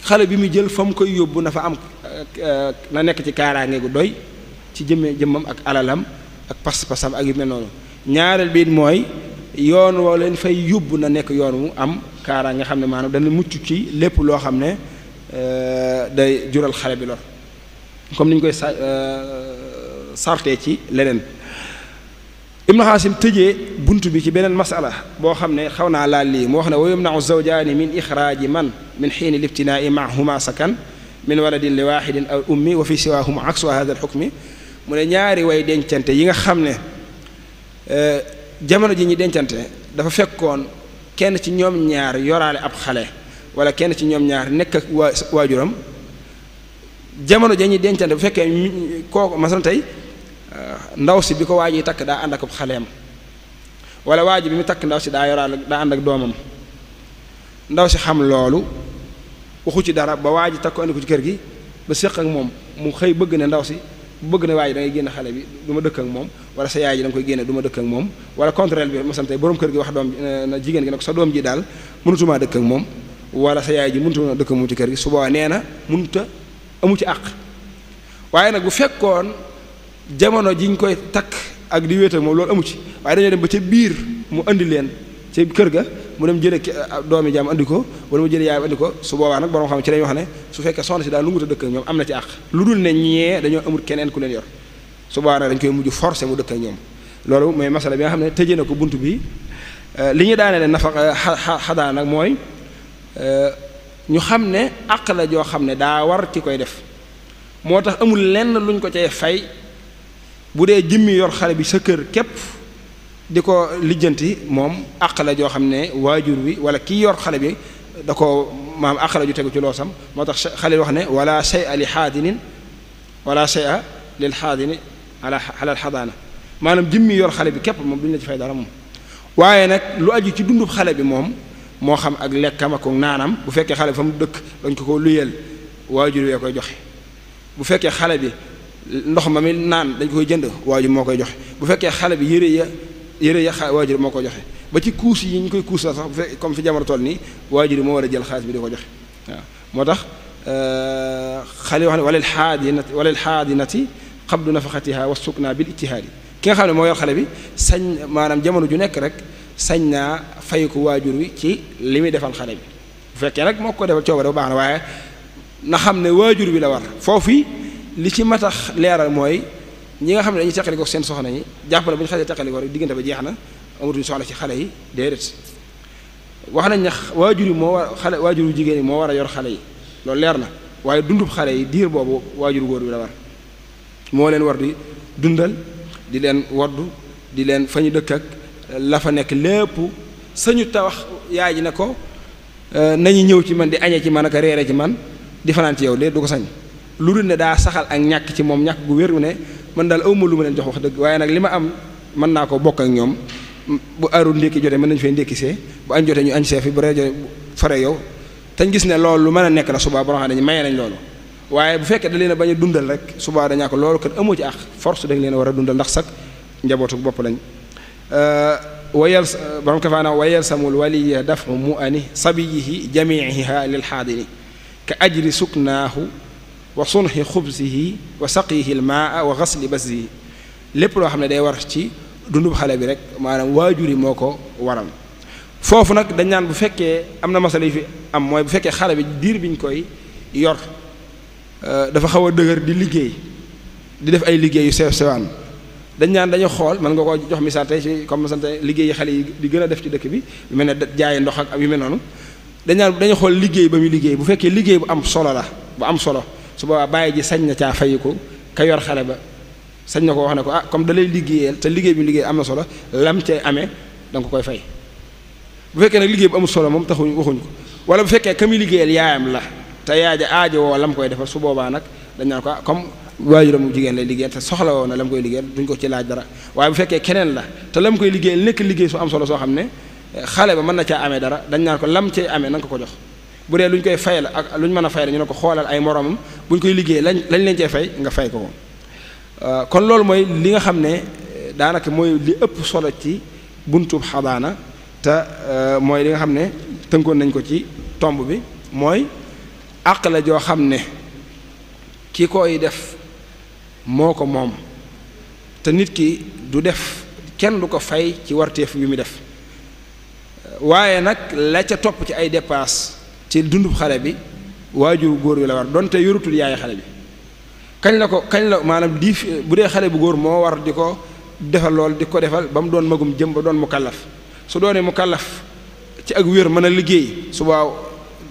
xale bi mu jël fa mu koy yóbbu na fa am na nekk ci kaaraange gu doy ci jëmmam ak alalam ak pas-pasam ak yu mel noonu ñaareel bi mooy yoon woo leen fay yóbbu na nekk yoon mu am kaaraange nga xam ne maanaam dana mucc ci lépp loo xam ne day jural xale bi lor comme ni ñu koy sartee ci leneen Ibnu Xaasim tëjee bunt bi ci beneen masala boo xam ne xaw naa laal lii mu wax ne wa yumnau zawjaani min ixraaji man min xiini libtinaai mahuma sakan min waladin li waaxidin aw ummi wa fi siwaahum aksu hada alxukmi mu ne ñaari way dencante yi nga xam ne jamono ji ñi dencante dafa fekkoon kenn ci ñoom ñaar yoraale ab xale wala kenn ci ñoom ñaar nekk ak waajuram jamono ja ñi dencante bu fekkee kooku masalan tey ndaw si bi ko waaj yi takk daa ànd ak xaleem wala waaj bi mu takk ndaw si daa yoraale daa ànd ak doomam ndaw si xam loolu waxu ci dara ba waaj takk ko andi ko ci kër gi ba séq ak moom mu xëy bëgg ne ndaw si bëgg na waaj da ngay génn xale bi du ma dëkk ak moom wala sa yaay ji da nga koy génne du ma dëkk ak moom wala contraire bi masalan tey borom kër gi wax doom na jigéen gi ne ko sa doom ji daal mënutumaa dëkk ak moom wala sa yaay ji mënutuma dëkk ak moom ci kër gi su boobaa nee na mënuta amu ci àq waaye nag bu fekkoon jamono ji ñu koy takk ak di wéet ak moom loolu amu ci waaye dañoo dem ba ca biir mu andi leen ca kër ga mu dem jële doomi jaam andi ko wala mu jële yaay andi ko su boobaa nag borom xam ci lañuy wax ne su fekkee soxna si daal lu ngut a dëkk ak ñoom am na ci àq lu dul ne ñee dañoo amul keneen ku leen yor su boobaa nag dañ koy mujj forcé mu dëkk ak ñoom loolu mooy masala bi nga xam ne tëjee na ko bunt bi li ñu daanee leen nafa xadaa nag mooy ñu xam ne àq la joo xam ne daa war ci koy def moo tax amul lenn luñ ko cay fay bu dee jëmmi yor xale bi sa kër képp di ko lijjanti moom àq la joo xam ne waajur wi wala kii yor xale bi da ko maam àq la ju tegu ci loosam moo tax xale wax ne wala shay'a li xaadinin wala shay'a lil xaadini ala alxadaana maanaam jëmmi yor xale bi képp moom duñu la ci fay dara moom waaye nag lu aju ci dundub xale bi moom moo xam ak lekkam ak naanam bu fekkee xale bi fa mu dëkk dañ ko luyeel waajur wee koy joxe bu fekkee xale bi ndox ma mi naan dañ koy jënd waajur moo koy joxe bu fekkee xale bi yére ya waajur moo koy joxe ba ci kuus yi ñu koy kuus la sax bu fekkee comme fi jamono toll nii waajur yi moo war a jël xaalis bi di ko joxe waaw moo tax xale wax ne walil xaadinati qabdu nafaqatiha wa sukna bil ijtihaadi ki nga xam ne moo yor xale bi sañ maanaam jamono ju nekk rek sañ naa fay ko waajur wi ci li muy defal xale bi bu fekkee nag moo ko defal coobare bu baax na waaye na xam ne waajur bi la war foofu li ci matax leeral mooy ñi nga xam ne dañuy teqali ko seen soxna yi jàpp na bu ñu xasee teqali ko rek diggante ba jeex na amatuñu soxla ci xale yi déedéet wax nañ ne waajur yi moo war xale waajur yu jigéen yi moo war a yor xale yi loolu leer na waaye dundub xale yi diir boobu waajur góor bi la war moo leen war di dundal di leen waddu di leen fa ñu dëkk ak la fa nekk lépp sañu tawax yaay ji ne ko nañu ñëw ci man di añee ci man ak reere ci man di fanaan ci yow léegi du ko sañ lu dul ne daa saxal ak ñàkk ci moom ñàkk gu wér ne man daal awma lu ma leen jox wax dëgg waaye nag li ma am mën naa ko bokk ak ñoom bu aaru ndékki jotee mën nañu fay ndékki see bu añ jotee ñu añ see fi bu reer jotee fare yow te ñu gis ne loolu lu mën a nekk la subaa boo xam ne dañu mayee nañ loolu waaye bu fekkee da leen a bañ a dundal rek subaa dañaa ko loolu kat amoo ci ak force da nga leen a war a dundal ndax sax njabootu bopp lañ wayal borom kafaana wayal samul waliya dafu mu ani sabiyihi jamiiha lil xaadini ka ajri suknaahu wa sunxi xubsihi wa saqihi l maa wa xasli basihi lépp loo xam ne day war ci dundub xale bi rek maanaam waajur yi moo ko waral foofu nag dañ naan bu fekkee am na masala yi fi am mooy bu fekkee xale bi diir bi ñu koy yor dafa xaw a dëgër di liggéey di def ay liggéey yu sew sewaan dañ naan dañu xool mën nga ko jox misaal tey ci comme misaal tey liggéey yi xale yi di gën a def ci dëkk bi yu mel ne jaaye ndox ak yu mel noonu dañ naan dañu xool liggéey ba muy liggéey bu fekkee liggéey bu am solo la bu am solo su boobaa bàyyi ji sañ na caa fay ko ka yor xale ba sañ na ko wax ne ko comme da lay liggéeyal te liggéey bi liggéey am na solo lam cay amee da nga ko koy fay bu fekkee nag liggéey bu amul solo moom taxuñ waxuñ ko wala bu fekkee ka muy liggéeyal yaayam la te yaay ja aajo woo lam koy defal su boobaa nag dañ naan ko comme waajuram mu jigéen lay liggéeyal te soxla woo na lam koy liggéeyal duñ ko ci laaj dara waaye bu fekkee keneen la te lam koy liggéeyal nekk liggéey su am solo soo xam ne xale ba mën na caa amee dara dañ naan ko lam cay amee na nga ko jox bu dee lu ñu koy fay la ak lu ñu mën a fay la ñu ne ko xoolal ay moromam bu ñu koy liggéey lañ leen cee fay nga fay ko ko kon loolu mooy li nga xam ne daanaka mooy li ëpp solo ci buntub xadaana te mooy li nga xam ne tënkoon nañ ko ci tomb bi mooy àq la joo xam ne ki koy def moo ko moom te nit ki du def kenn du ko fay ci warteef yu mu def waaye nag la ca topp ci ay dépasse ci dundub xale bi waajur góor wi la war donte yorutul yaay xale bi kañ la maanaam bu dee xale bu góor moo war di ko defal lool di ko defal ba mu doon magum jëm ba doon mu kallaf su doonee mu kallaf ci ak wér mën a liggéey su baaw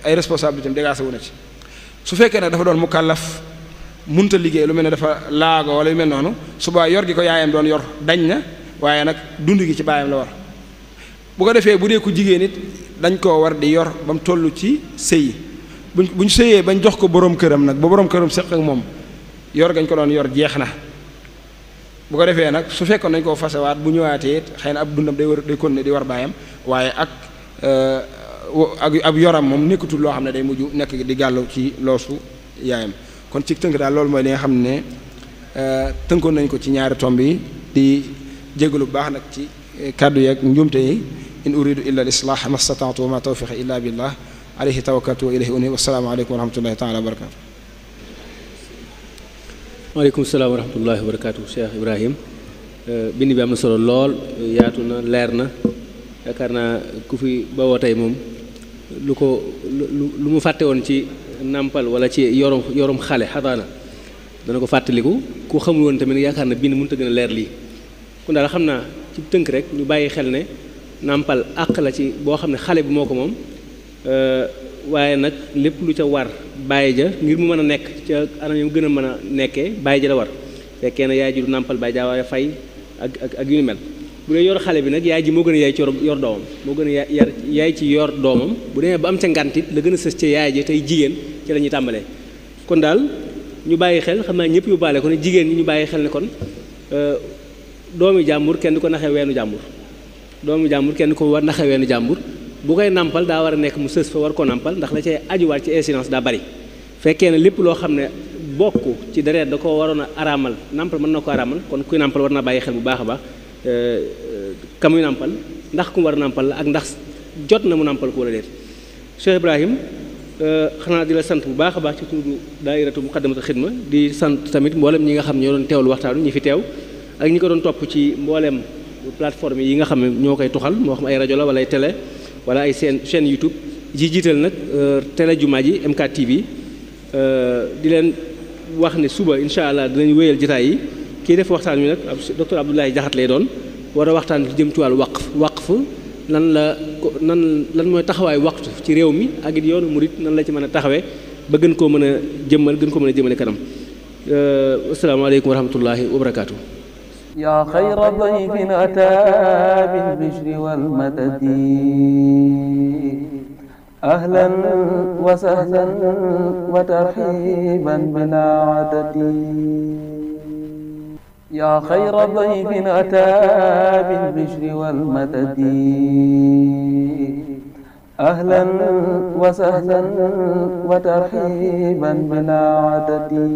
ay responsabilité am dégagé wu na ci su fekkee nag dafa doon mu kallaf munta liggéey lu mel ne dafa laago wala yu mel noonu subaa yor gi ko yaayam doon yor dañ na waaye nag dund gi ci baayam la war bu ko defee bu dee ku jigéen it dañ koo war di yor ba mu toll ci sëy buñ sëyee bañ jox ko boroom këram nag ba boroom këram séq ak moom yor gañ ko doon yor jeex na bu ko defee nag su fekkoon dañ koo fasewaat bu ñëwaatee it xëy na ab dundam day continuer di war baayam waaye ak ab yoram moom nekkatul loo xam ne day mujj nekk di gàllu ci loosu yaayam kon ci tënk daal loolu mooy li nga xam ne tënkoon nañ ko ci ñaari tomb yi di jégalu bu baax nag ci kàddu yeeg njuumte yi in uridu illa al islah ma stata'tu wa ma tawfiqi illa billah alayhi tawakkaltu wa ilayhi unib wassalaamu aleykum wa rahmatullahi taala wa barakatu waaleykum salaam wa rahmatullahi wa barakatu Cheikh Ibrahim bind bi am na solo lool yaatu na leer na yaakaar naa ku fi bawoo tey moom lu mu fàtte woon ci nàmpal wala ci yorum xale xadaana dana ko fàttaliku ku xamul woon tamit yaakaar na bind mënut a gën a leer lii kon daal xam naa ci tënk rek ñu bàyyi xel ne nàmpal àq la ci boo xam ne xale bi moo ko moom waaye nag lépp lu ca war bàyyi ja ngir mu mën a nekk ca anam yu gën a mën a nekkee bàyyi ja la war fekkee ne yaay ji du nàmpal bàyyi ja waaye fay ak yu ni mel bu dee yor xale bi nag yaay ji moo gën a yaay ci yor doomam moo gën a yaay ci yor doomam bu demee ba am ca ngantit la gën a sës ca yaay ji tey jigéen ci la ñuy tàmbalee kon daal ñu bàyyi xel xam naa ñëpp yu baale ko ne jigéen ñi ñu bàyyi xel ne kon doomi jàmbur kenn du ko naxee weenu jàmbur doomi jàmbur kenn du ko war naxee weenu jàmbur bu koy nàmpal daa war a nekk mu sës fa war ko nàmpal ndax la cay ajuwaat ci incidence daa bari fekkee ne lépp loo xam ne bokk ci deret da ko waroon a araamal nàmpal mën na ko araamal kon kuy nàmpal war na bàyyi xel bu baax a baax kamuy nàmpal ndax ku mu war a nàmpal la ak ndax jot na mu nàmpal ko wala déet Cheikh Ibrahim xanaa di la sant bu baax a baax ci tuudu daayiratu Muqaddamatul Xidma di sant tamit mboolem ñi nga xam ñoo doon teewlu waxtaanu ñi fi teew ak ñi ko doon topp ci mboolem plateforme yi nga xam ne ñoo koy tuxal moo xam ay rajo la wala ay télé wala ay chaîne YouTube ji jiital nag télé jumaa ji MK TV di leen wax ne suba incha allah dinañ wéyal jotaay yi kii def waxtaan wi nag docteur Abdoulaye Diakhaté lay doon war a waxtaan ci jëm ci wàllu waqf lan mooy taxawaay waxtu ci réew mi ak it yoonu murit nan la ci mën a taxawee ba gën koo mën a jëmmale kanam asalaamaaleykum wa rahmatullahi wa barakaatu. yaa xayra dayfin ataa bil bishri wal madadi ahlan wa sahlan wa tarhiban bilaa adadi yaa xayra dayfin ataa bil bishri wal madadi ahlan wa sahlan wa tarhiban bilaa adadi